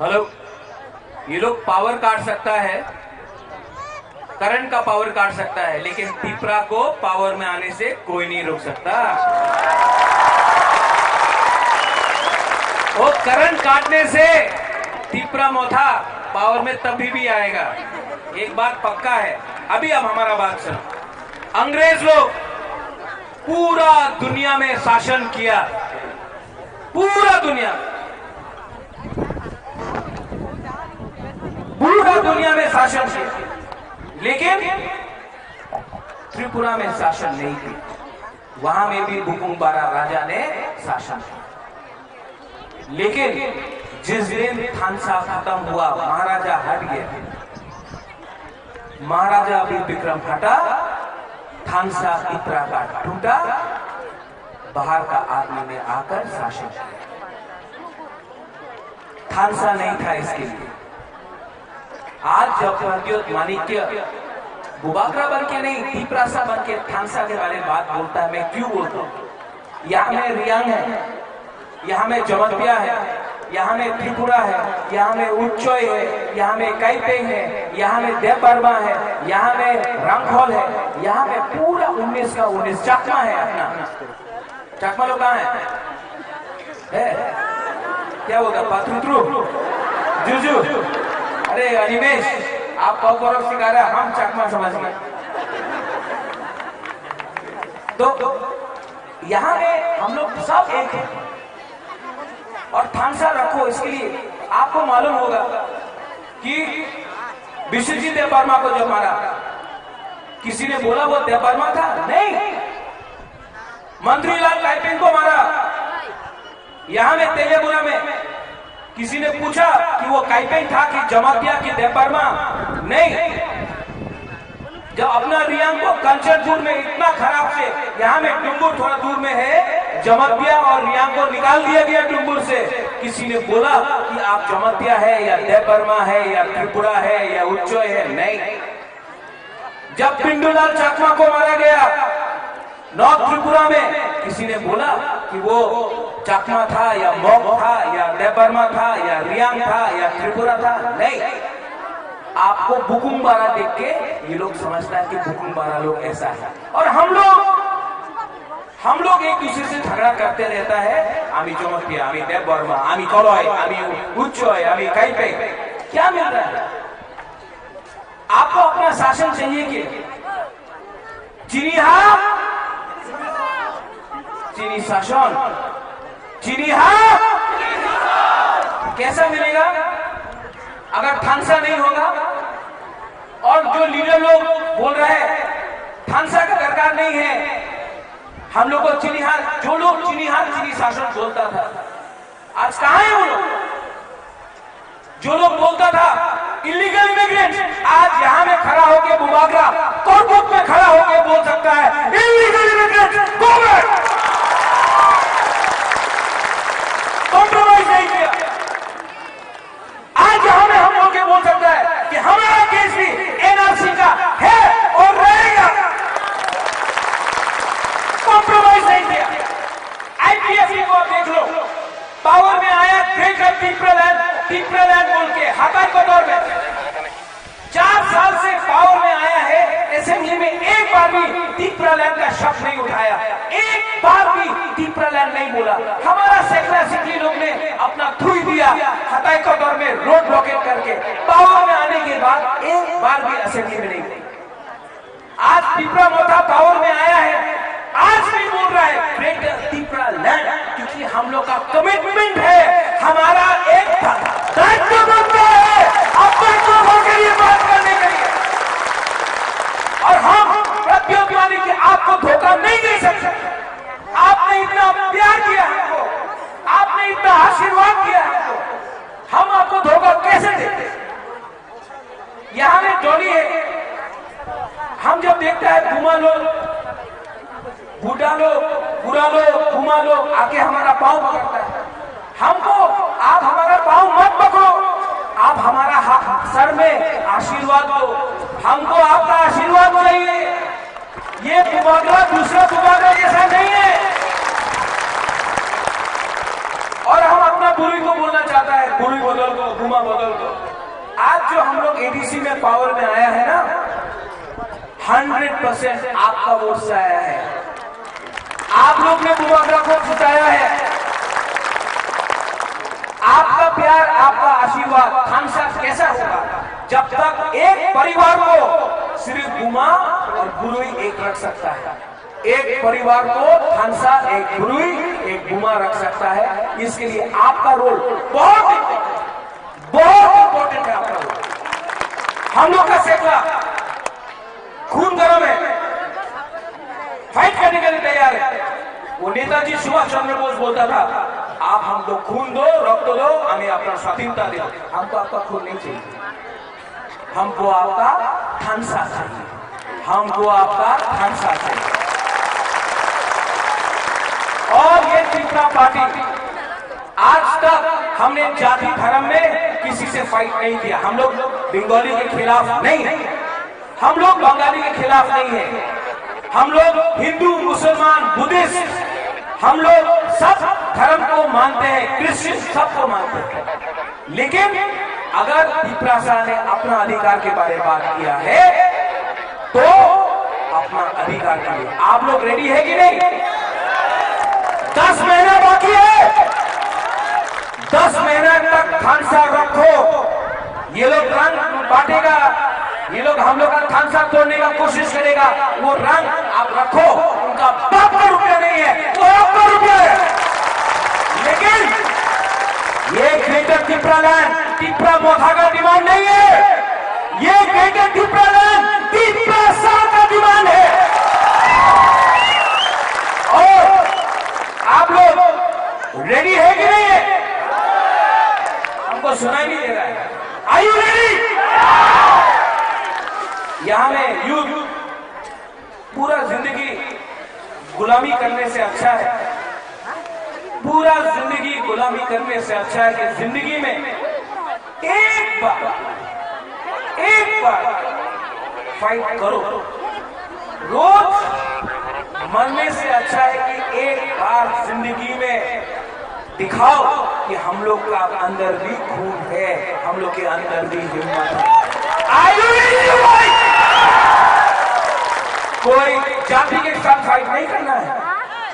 हेलो, ये लोग पावर काट सकता है, करंट का पावर काट सकता है, लेकिन तिप्रा को पावर में आने से कोई नहीं रोक सकता। वो करंट काटने से तिप्रा मोथा पावर में तभी भी आएगा। एक बात पक्का है, अभी आप हमारा बात सुनो। अंग्रेज लोग पूरा दुनिया में शासन किया, पूरा दुनिया, पूरा दुनिया में शासन किया, लेकिन त्रिपुरा में शासन नहीं किया। वहां में भी बुकुंग बारा राजा ने शासन किया। लेकिन जिस दिन थानसा खत्म हुआ, महाराजा हट गया, महाराजा वीर विक्रम हटा, थानसा तिप्रा का टूटा, बाहर का आदमी ने आकर शासन किया। थानसा नहीं था इसके लिए। आज जब प्रद्योत माणिक्य बुबाग्रा बन के नहीं, तिप्रासा बन के थानसा के बारे में बात बोलता है, मैं क्यों बोलता हूँ? यहाँ में रियांग है, यहाँ में जमतिया है, यहाँ में त्रिपुरा है, यहाँ में उच्चय है, यहाँ में काइपेंग है, यहाँ में देवबर्मा है, यहाँ में रंगखोल है, यहाँ में पूरा उन्नीस का उन्नीस चकमा है अपना। चकमा लोग कहाँ है? है? क्या बोलता? पात्रुत्रु? जुजु? अरे अनिमेश, आप कॉकरोच सिखा रहे, हम चकमा समझ गए। तो यहाँ में हम लोग सब एक हैं। और थानसा रखो, इसके लिए आपको मालूम होगा कि विश्वजीत देववर्मा को जो मारा, किसी ने बोला वो देववर्मा था? नहीं। मंत्री लाल काइपेंग को मारा, यहाँ में तेलियाबुरा में किसी ने पूछा कि वो काइपेंग था कि जमातिया कि देववर्मा? नहीं। जब अपना रियांग को कंचनपुर में इतना खराब से, यहाँ में डुम्बुर थोड़ा दूर में है, जमातिया और रियांग को निकाल दिया गया डुम्बुर से, किसी ने बोला कि आप जमातिया है या देववर्मा है या त्रिपुरा है या उच्चय है? नहीं। जब पिंडूलाल चाकमा को मारा गया नॉर्थ त्रिपुरा में, किसी ने बोला कि वो चाकमा था या मॉग था या देववर्मा था या रियांग था या त्रिपुरा था? नहीं। आपको बुकुम बारा देख के ये लोग समझता है कि बुकुम बारा लोग ऐसा है। और हम लोग, हम लोग एक दूसरे से झगड़ा करते रहता है। आमी जमातिया, आमी देववर्मा, आमी कलय, आमी उच्चय, आमी काइपे। क्या मिल रहा है? आपको अपना शासन चाहिए कि चिनिहा, चिनी शासन, चिनिहा कैसा मिलेगा अगर थानसा नहीं होगा? और जो लीडर लोग बोल रहे हैं थानसा का दरकार नहीं है, हम लोग को चिनिहार, जो लोग चिनिहार चिनी शासन बोलता था, आज कहाँ है वो लोग? जो लोग बोलता था इलीगल इमिग्रेंट, आज यहाँ में खड़ा होके बुबागरा, कोलबुक में खड़ा होके बोल सकता है, illegal immigrant, go back. Compromise नहीं किया। आज यहाँ में हम होके बोल सकता है कि हमारा केस भी एनआरसी का है और रहेगा। कॉम्प्रोमाइज नहीं किया। आईपीएफ को आप देख लो, पावर में आया ग्रेटर तिप्रालैंड, तिप्रालैंड बोल के हाताई कदर में चार साल से पावर में आया है, असेंबली में एक बार भी तिप्रालैंड का शब्द नहीं उठाया, एक बार भी तिप्रालैंड नहीं बोला। हमारा सेकला सिकली लोग ने अपना थुई दिया, हाताई कदर में रोड ब्लॉकेट करके पावर में आने के बाद एक बार भी असेंबली में नहीं बोला। आज तिपरा मोर्चा पावर में आया है, आज भी बोल रहा है ग्रेटर तिपरा लैंड, क्योंकि हम लोग का कमिटमेंट है, हमारा एक दायित्व बनता है अपने लोगों के लिए बात करने के लिए। और हम प्रद्युत मानिक जी आपको धोखा नहीं दे सकते। आपने इतना प्यार दिया हमको, आपने इतना आशीर्वाद दिया हमको, हम आपको धोखा कैसे देते? यहाँ में डॉली है, हम जब देखता है बुमा लोग, बूढ़ा लोग, बुरा लोग, बुमा लोग आके हमारा पाँव पकड़ता है। हमको आप हमारा पाँव मत पकड़ो, आप हमारा हा-, सर में आशीर्वाद दो, हमको आपका आशीर्वाद चाहिए। ये बुबागरा दूसरा बुबागरा जैसा नहीं है। और हम अपना बुरुई को बोलना चाहता है, बुरुई बदल को, बुमा बदल को। आज जो हम लोग एडीसी में पावर में आया है ना, हंड्रेड परसेंट आपका वोट से आया है। आप लोग ने बुबागरा को जिताया है। आपका प्यार, आपका आशीर्वाद थानसा कैसा होगा, जब तक एक परिवार को सिर्फ बुमा और बुरुई एक रख सकता है, एक परिवार को थानसा, एक बुरुई, एक बुमा रख सकता है। इसके लिए आपका रोल बहुत इंपॉर्टेंट, बहुत इंपॉर्टेंट है आपका रोल। हम लोग का सेकला खून गर्म है, फाइट करने के लिए तैयार है। वो नेताजी सुभाष चंद्र बोस बोलता था, आप हमको खून दो, रक्त दो, हमें अपना स्वाधीनता दो। हमको आपका खून नहीं चाहिए, हमको आपका थानसा चाहिए, हमको आपका थानसा चाहिए। और ये तिपरा पार्टी, आज तक हमने जाति धर्म में किसी से फाइट नहीं किया। हम लोग बंगाली के खिलाफ नहीं है, हम लोग बंगाली के खिलाफ नहीं है। हम लोग हिंदू, मुसलमान, बुद्धिस्ट, हम लोग सब धर्म को मानते हैं, क्रिश्चियन सबको मानते हैं, लेकिन अगर तिपरासा ने अपना अधिकार के बारे में बात किया है तो अपना अधिकार के लिए आप लोग रेडी है कि नहीं? दस महीना बाकी है, दस महीना तक थानसा रखो। ये लोग रंग बांटेगा, ये लोग हम लोग का थानसा तोड़ने का कोशिश करेगा, वो रंग आप रखो, उनका बाप का रुपया नहीं है, वो आपका रुपया है। लेकिन ये ग्रेटर तिपरालैंड तिपरा मोथा का डिमांड नहीं है, ये ग्रेटर तिपरालैंड तिपरासा का डिमांड है। और आप लोग रेडी है कि नहीं है? हमको सुनाई नहीं दे रहा है। Are you ready? यहाँ में यूथ पूरा जिंदगी गुलामी करने से अच्छा है, पूरा जिंदगी गुलामी करने से अच्छा है कि जिंदगी में एक बार, एक बार फाइट करो। रोज मरने से अच्छा है कि एक बार जिंदगी में दिखाओ कि हम लोग का अंदर भी खून है, हम लोग के अंदर भी हिम्मत है। Are you ready to fight? कोई जाति के साथ फाइट नहीं करना है,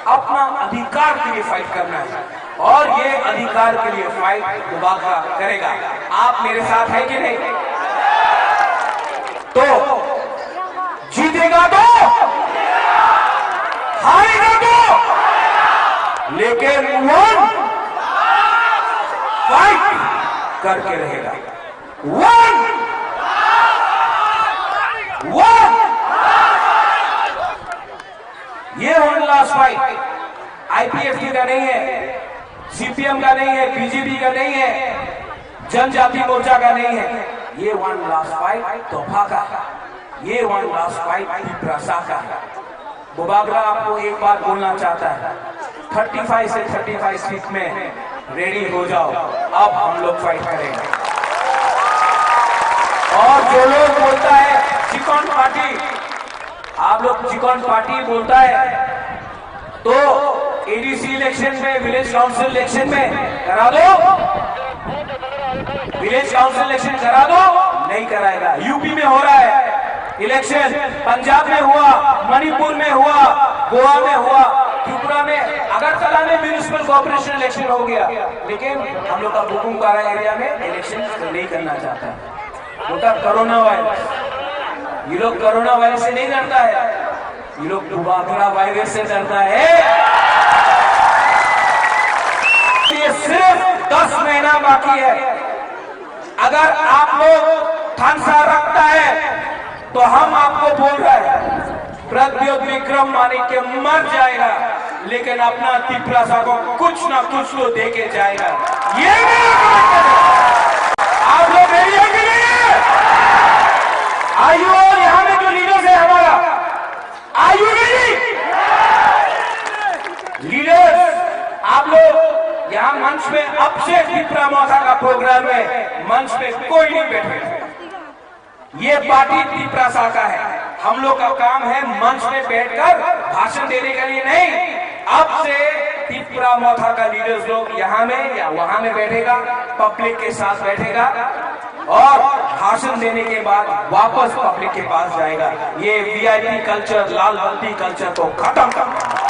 अपना अधिकार के लिए फाइट करना है, और ये अधिकार के लिए फाइट बुबागरा करेगा। आप मेरे साथ है कि नहीं? तो जीतेगा तो, हारेगा तो, लेकिन वन फाइट करके रहेगा। वन, वन, ये वन लास्ट फाइट। आईपीएफटी का नहीं है, सीपीएम का नहीं है, बीजेपी का नहीं है, जनजाति मोर्चा का नहीं है। ये वन लास्ट फाइट तोफा का है, ये वन लास्ट फाइट तिपरासा का है। बुबागरा आपको एक बात बोलना चाहता है, थर्टी फ़ाइव से थर्टी फ़ाइव सीट में रेडी हो जाओ, अब हम लोग फाइट करेंगे। और जो लोग बोलता है चिकन पार्टी, आप लोग चिकन पार्टी बोलता है, तो एडीसी इलेक्शन में, विलेज काउंसिल इलेक्शन में करा दो, विलेज काउंसिल इलेक्शन करा दो, नहीं कराएगा। यूपी में हो रहा है इलेक्शन, पंजाब में हुआ, मणिपुर में हुआ, गोवा में हुआ, त्रिपुरा में, अगरतला में म्युनिसिपल कॉर्पोरेशन इलेक्शन हो गया, लेकिन हम लोग का बुकुमपारा एरिया में इलेक्शन नहीं करना चाहता है। वो था कोरोना वायरस। ये लोग कोरोना वायरस से नहीं डरता है, ये लोग बुबागरा वायरस से डरता है। ये सिर्फ दस महीना बाकी है। अगर आप लोग थानसा रखता है तो हम आपको बोल रहे हैं, प्रद्योत विक्रम माणिक्य मर जाएगा, लेकिन अपना तिपरासा को कुछ ना कुछ तो दे के जाएगा। ये मेरा कमिटमेंट है। आप लोग रेडी है कि नहीं है? आइए, और यहाँ में जो लीडर्स है हमारा, आर यू रेडी? लीडर्स, आप लोग यहाँ मंच में, अब से तिपरा मोथा का प्रोग्राम है, मंच में कोई नहीं बैठे। ये पार्टी तिपरासा का है। हम लोग का काम है मंच में बैठकर भाषण देने के लिए नहीं। अब से तिपरा मोथा का लीडर्स लोग यहाँ में या वहाँ में बैठेगा, पब्लिक के साथ बैठेगा और भाषण देने के बाद वापस पब्लिक के पास जाएगा। ये वीआईपी कल्चर, लाल बत्ती कल्चर को खत्म करना है।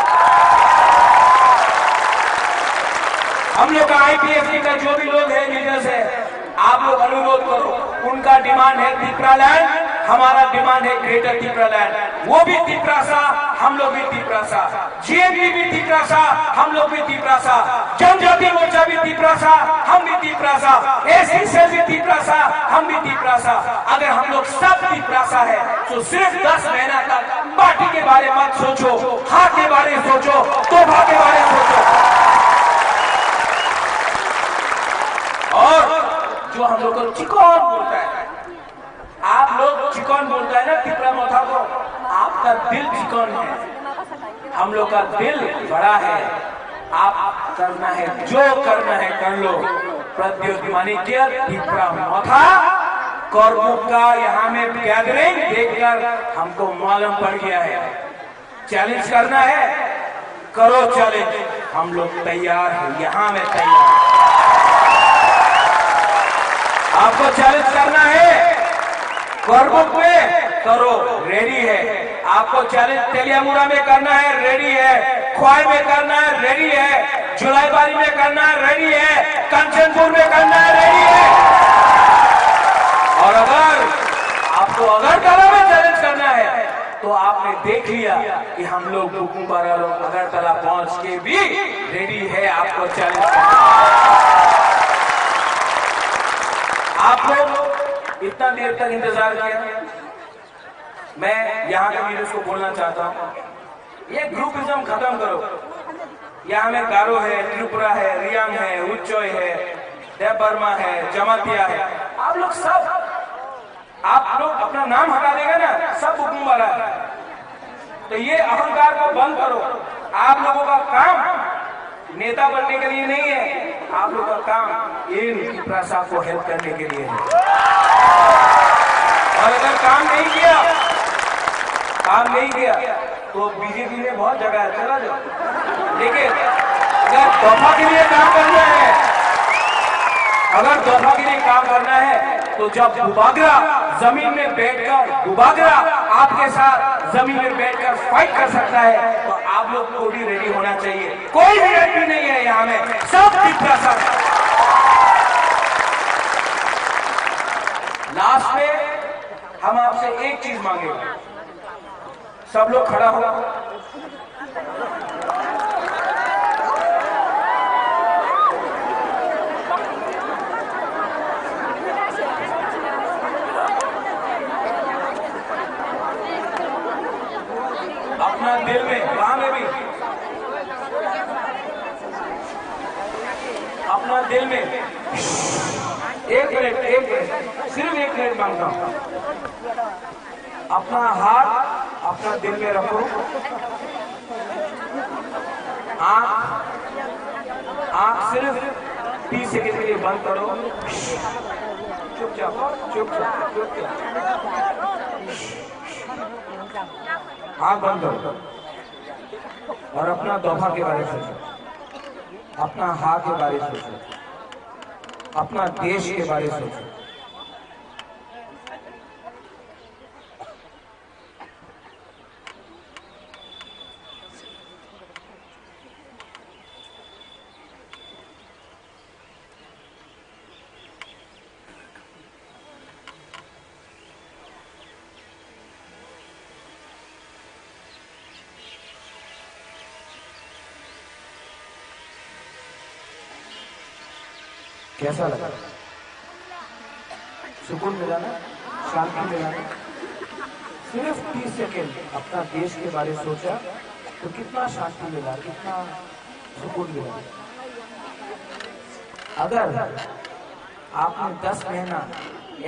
हम लोग का आईपीएफटी का जो भी लोग हैं, लीडर्स हैं, आप लोग अनुरोध करो, उनका डिमांड है तिपरालैंड, हमारा डिमांड है ग्रेटर तिपरालैंड। वो भी तिपरासा, हम लोग भी तिपरासा, जीएमपी भी तिपरासा, हम लोग भी तिपरासा, जनजाति मोर्चा भी तिपरासा, हम भी तिपरासा, एसटी सेल भी तिपरासा, हम भी तिपरासा। अगर हम लोग सब तिपरासा है तो सिर्फ दस महीना तक पार्टी के बारे मत सोचो, हाथ के बारे सोचो, तोहफा के बारे सोचो। और जो हम लोग को चिकन बोलता है, आप लोग चिकन बोलता है ना तिपरा मोथा को, आपका दिल चिकन है, हम लोग का दिल बड़ा है। आप करना है, जो करना है कर लो। प्रद्योत माणिक्य, तिपरा मोथा, करबुक का यहाँ में गैदरिंग देखकर हमको मालूम पड़ गया है। चैलेंज करना है, करो चैलेंज। हम लोग तैयार हैं, यहाँ में तैयार। आपको चैलेंज करना है, करबुक में करो, रेडी है। आपको चैलेंज तेलियामुड़ा में करना है, रेडी है। ख्वाई में करना है, रेडी है। जुलाईबारी में करना है, रेडी है। कंचनपुर में करना है, रेडी है। और अगर आपको अगरतला में चैलेंज करना है, तो आपने देख लिया कि हम लोग बुकुम बारा लोग अगरतला पहुंच के भी रेडी है आपको चैलेंज करने। आप लोग इतना देर तक इंतजार किया, मैं यहाँ के लीडर्स को बोलना चाहता हूँ, ये ग्रुपिज्म खत्म करो। यहाँ में गारो है, त्रिपुरा है, रियांग है, उच्चोय है, देव वर्मा है, जमातिया है, आप लोग सब आप लोग अपना नाम हटा देगा ना, सब बुकुम बारा है। तो ये अहंकार को बंद करो। आप लोगों का काम नेता बनने के लिए नहीं है, आप लोगों का काम इन तिप्रासा को हेल्प करने के लिए है। और अगर काम नहीं किया, काम नहीं किया, तो बीजेपी में बहुत जगह है, चला जाओ। लेकिन अगर दोफा के लिए काम करना है, अगर दोफा के लिए काम करना है, तो जब बुबागरा जमीन में बैठकर, बुबागरा आपके साथ जमीन में बैठकर फाइट कर सकता है, तो आप लोग को भी रेडी होना चाहिए। कोई भी रेडी नहीं है यहाँ में, सब तिप्रासा। लास्ट में हम आपसे एक चीज मांगेंगे, सब लोग खड़ा हो। अपना दिल में, वहां में भी अपना दिल में, एक मिनट, एक मिनट, सिर्फ एक मिनट मांगता हूं। अपना हाथ अपना दिल में रखो। आंख, आंख सिर्फ तीस सेकंड के लिए बंद करो। चुपचाप, चुपचाप, चुपचाप। आंख बंद करो और अपना दोफा के बारे में सोचो, अपना हा के बारे में सोचो, अपना देश के बारे में सोचो। कैसा लगा? सुकून मिला ना? शांति मिला ना? सिर्फ तीस सेकंड अपना देश के बारे में सोचा तो कितना शांति मिला, कितना सुकून मिला। अगर आपने दस महीना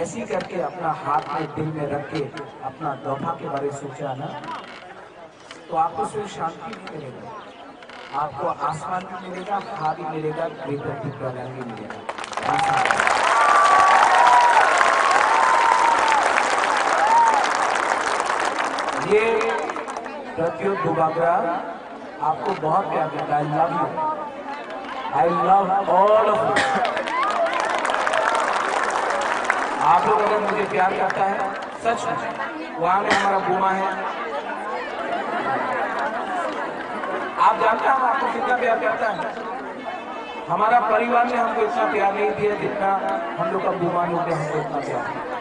ऐसी करके अपना हाथ में, दिल में रख के अपना दोफा के बारे में सोचा ना, तो आपको सिर्फ शांति नहीं मिलेगा, आपको आसमान भी मिलेगा, हवा भी मिलेगा, ग्रेटर तिप्रालैंड भी मिलेगा। ये प्रद्युत बुबागरा आपको बहुत प्यार करता है। I love you, I love all of you। आप लोग अगर मुझे प्यार करता है, सच में, वहां में हमारा बुमा है। आप जानते हैं हम आपको कितना प्यार करता है? हमारा परिवार ने हमको इतना प्यार नहीं दिया जितना हम लोग का बुमा लोग ने हमको इतना प्यार दिया।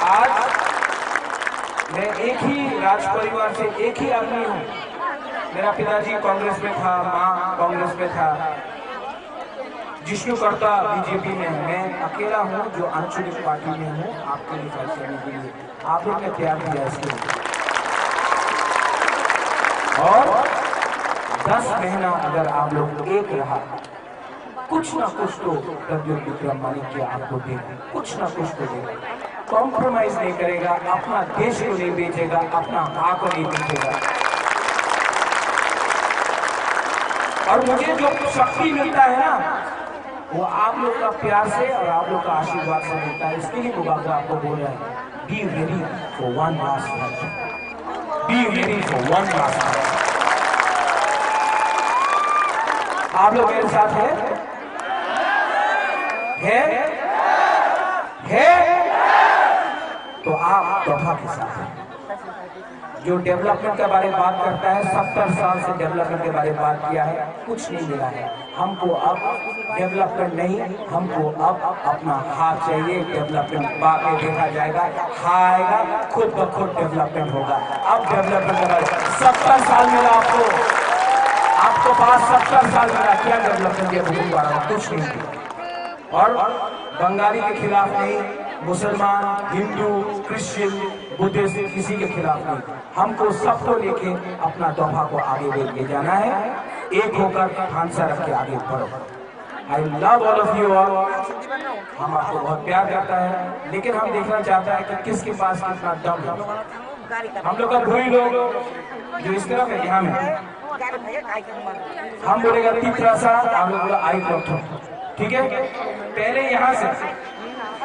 आज मैं एक ही राज परिवार से एक ही आदमी हूँ। मेरा पिताजी कांग्रेस में था, माँ कांग्रेस में था। जिष्णु कर्ता बीजेपी में है, मैं अकेला हूँ जो आंचलिक पार्टी में हूँ, आपके लिए फाइट करने के लिए। आप लोग ने प्यार दिया इसके लिए। और दस महीना अगर आप लोग एक रहा, कुछ ना कुछ तो प्रद्युत विक्रम मानिक जी आपको दे, कुछ ना कुछ तो दे। कॉम्प्रोमाइज नहीं करेगा, अपना देश को नहीं बेचेगा, अपना माँ को नहीं बेचेगा। और मुझे जो शक्ति मिलता है ना, वो आप लोग का प्यार से और आप लोग का आशीर्वाद से मिलता है। इसके लिए बुबागरा आपको बोल रहा है, be ready for one last fight। Be ready for one last time. आप लोग मेरे साथ हैं? हैं? हैं? तो आप दोफा के साथ हैं। जो डेवलपमेंट के बारे में बात करता है, सत्तर साल से डेवलपमेंट के बारे में बात किया है, कुछ नहीं मिला है। हमको अब डेवलपमेंट नहीं, हमको अब अपना हार चाहिए। डेवलपमेंट बाद में देखा जाएगा, हार आएगा, खुद ब खुद डेवलपमेंट होगा। अब डेवलपमेंट का बारे, सत्तर साल मिला आपको, आपको पास सत्तर साल मिला, क्या डेवलपमेंट किया? भूख मारा, कुछ नहीं किया। और बंगाली के खिलाफ नहीं, मुसलमान, हिंदू, क्रिश्चियन, बुद्धिस्ट, किसी के खिलाफ नहीं। हमको सबको लेके अपना दोफा को आगे ले, ले जाना है। एक होकर हाथ सा रख के आगे बढ़ो। I love all of you all। हम आपको बहुत प्यार करता है, लेकिन हम देखना चाहता है कि किसके पास कितना दम है। हम लोग का भोई लोग जो इस तरफ है, यहाँ में, हम बोलेगा तिप्रासा, आप लोग बोला आई प्रथम। ठीक है, पहले यहाँ से,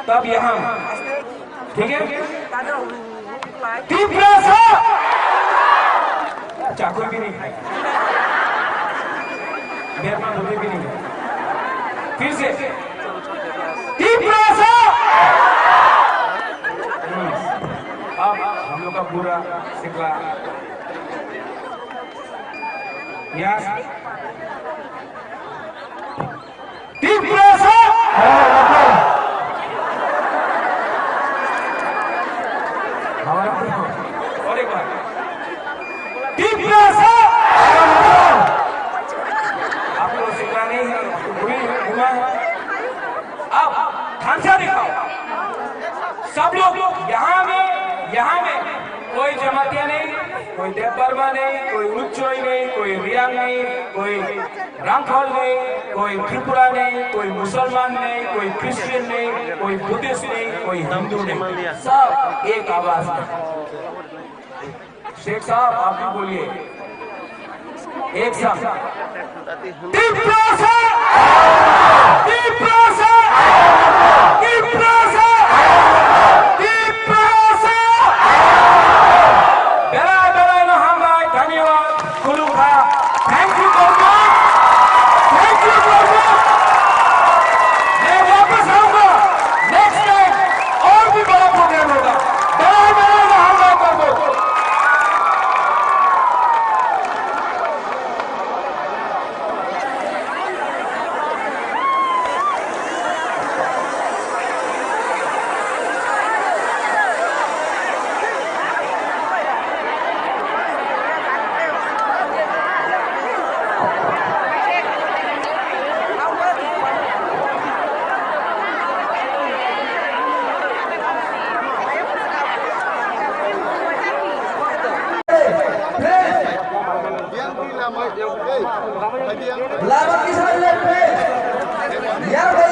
तब यहाँ। ठीक है, तिप्रासा। अच्छा, कोई भी नहीं खाएगा। मेरे पास कोई भी नहीं है। फिर से, तिप्रासा। हम्म। अब हम लोग का पूरा सिकला यहाँ से। तिप्रासा। हमारा और एक बार। तिप्रासा। आप लोग सिकला नहीं है, भूल हुआ है। अब थानसा दिखाओ। सब लोग यहाँ में, यहाँ में कोई जमातिया नहीं, कोई देव वर्मा नहीं, कोई उच्चई नहीं, कोई रियांग नहीं, कोई रांखल नहीं, कोई त्रिपुरा नहीं, कोई मुसलमान नहीं, कोई क्रिश्चियन नहीं, कोई बुद्धिस्ट नहीं, कोई हिंदू नहीं, सब एक आवाज में। शेख साहब, आप भी बोलिए एक साथ। तिप्रासा! तिप्रासा! तिप्रासा! Tiprasa! Berai berai no hambai, dhanyawad, khulumkha. Thank you, Borma. Thank you, Borma. मैं वापस आऊंगा नेक्स्ट टाइम, और भी बड़ा प्रोग्राम होगा। Berai berai no hambai, Borma. Lama kisa le, please.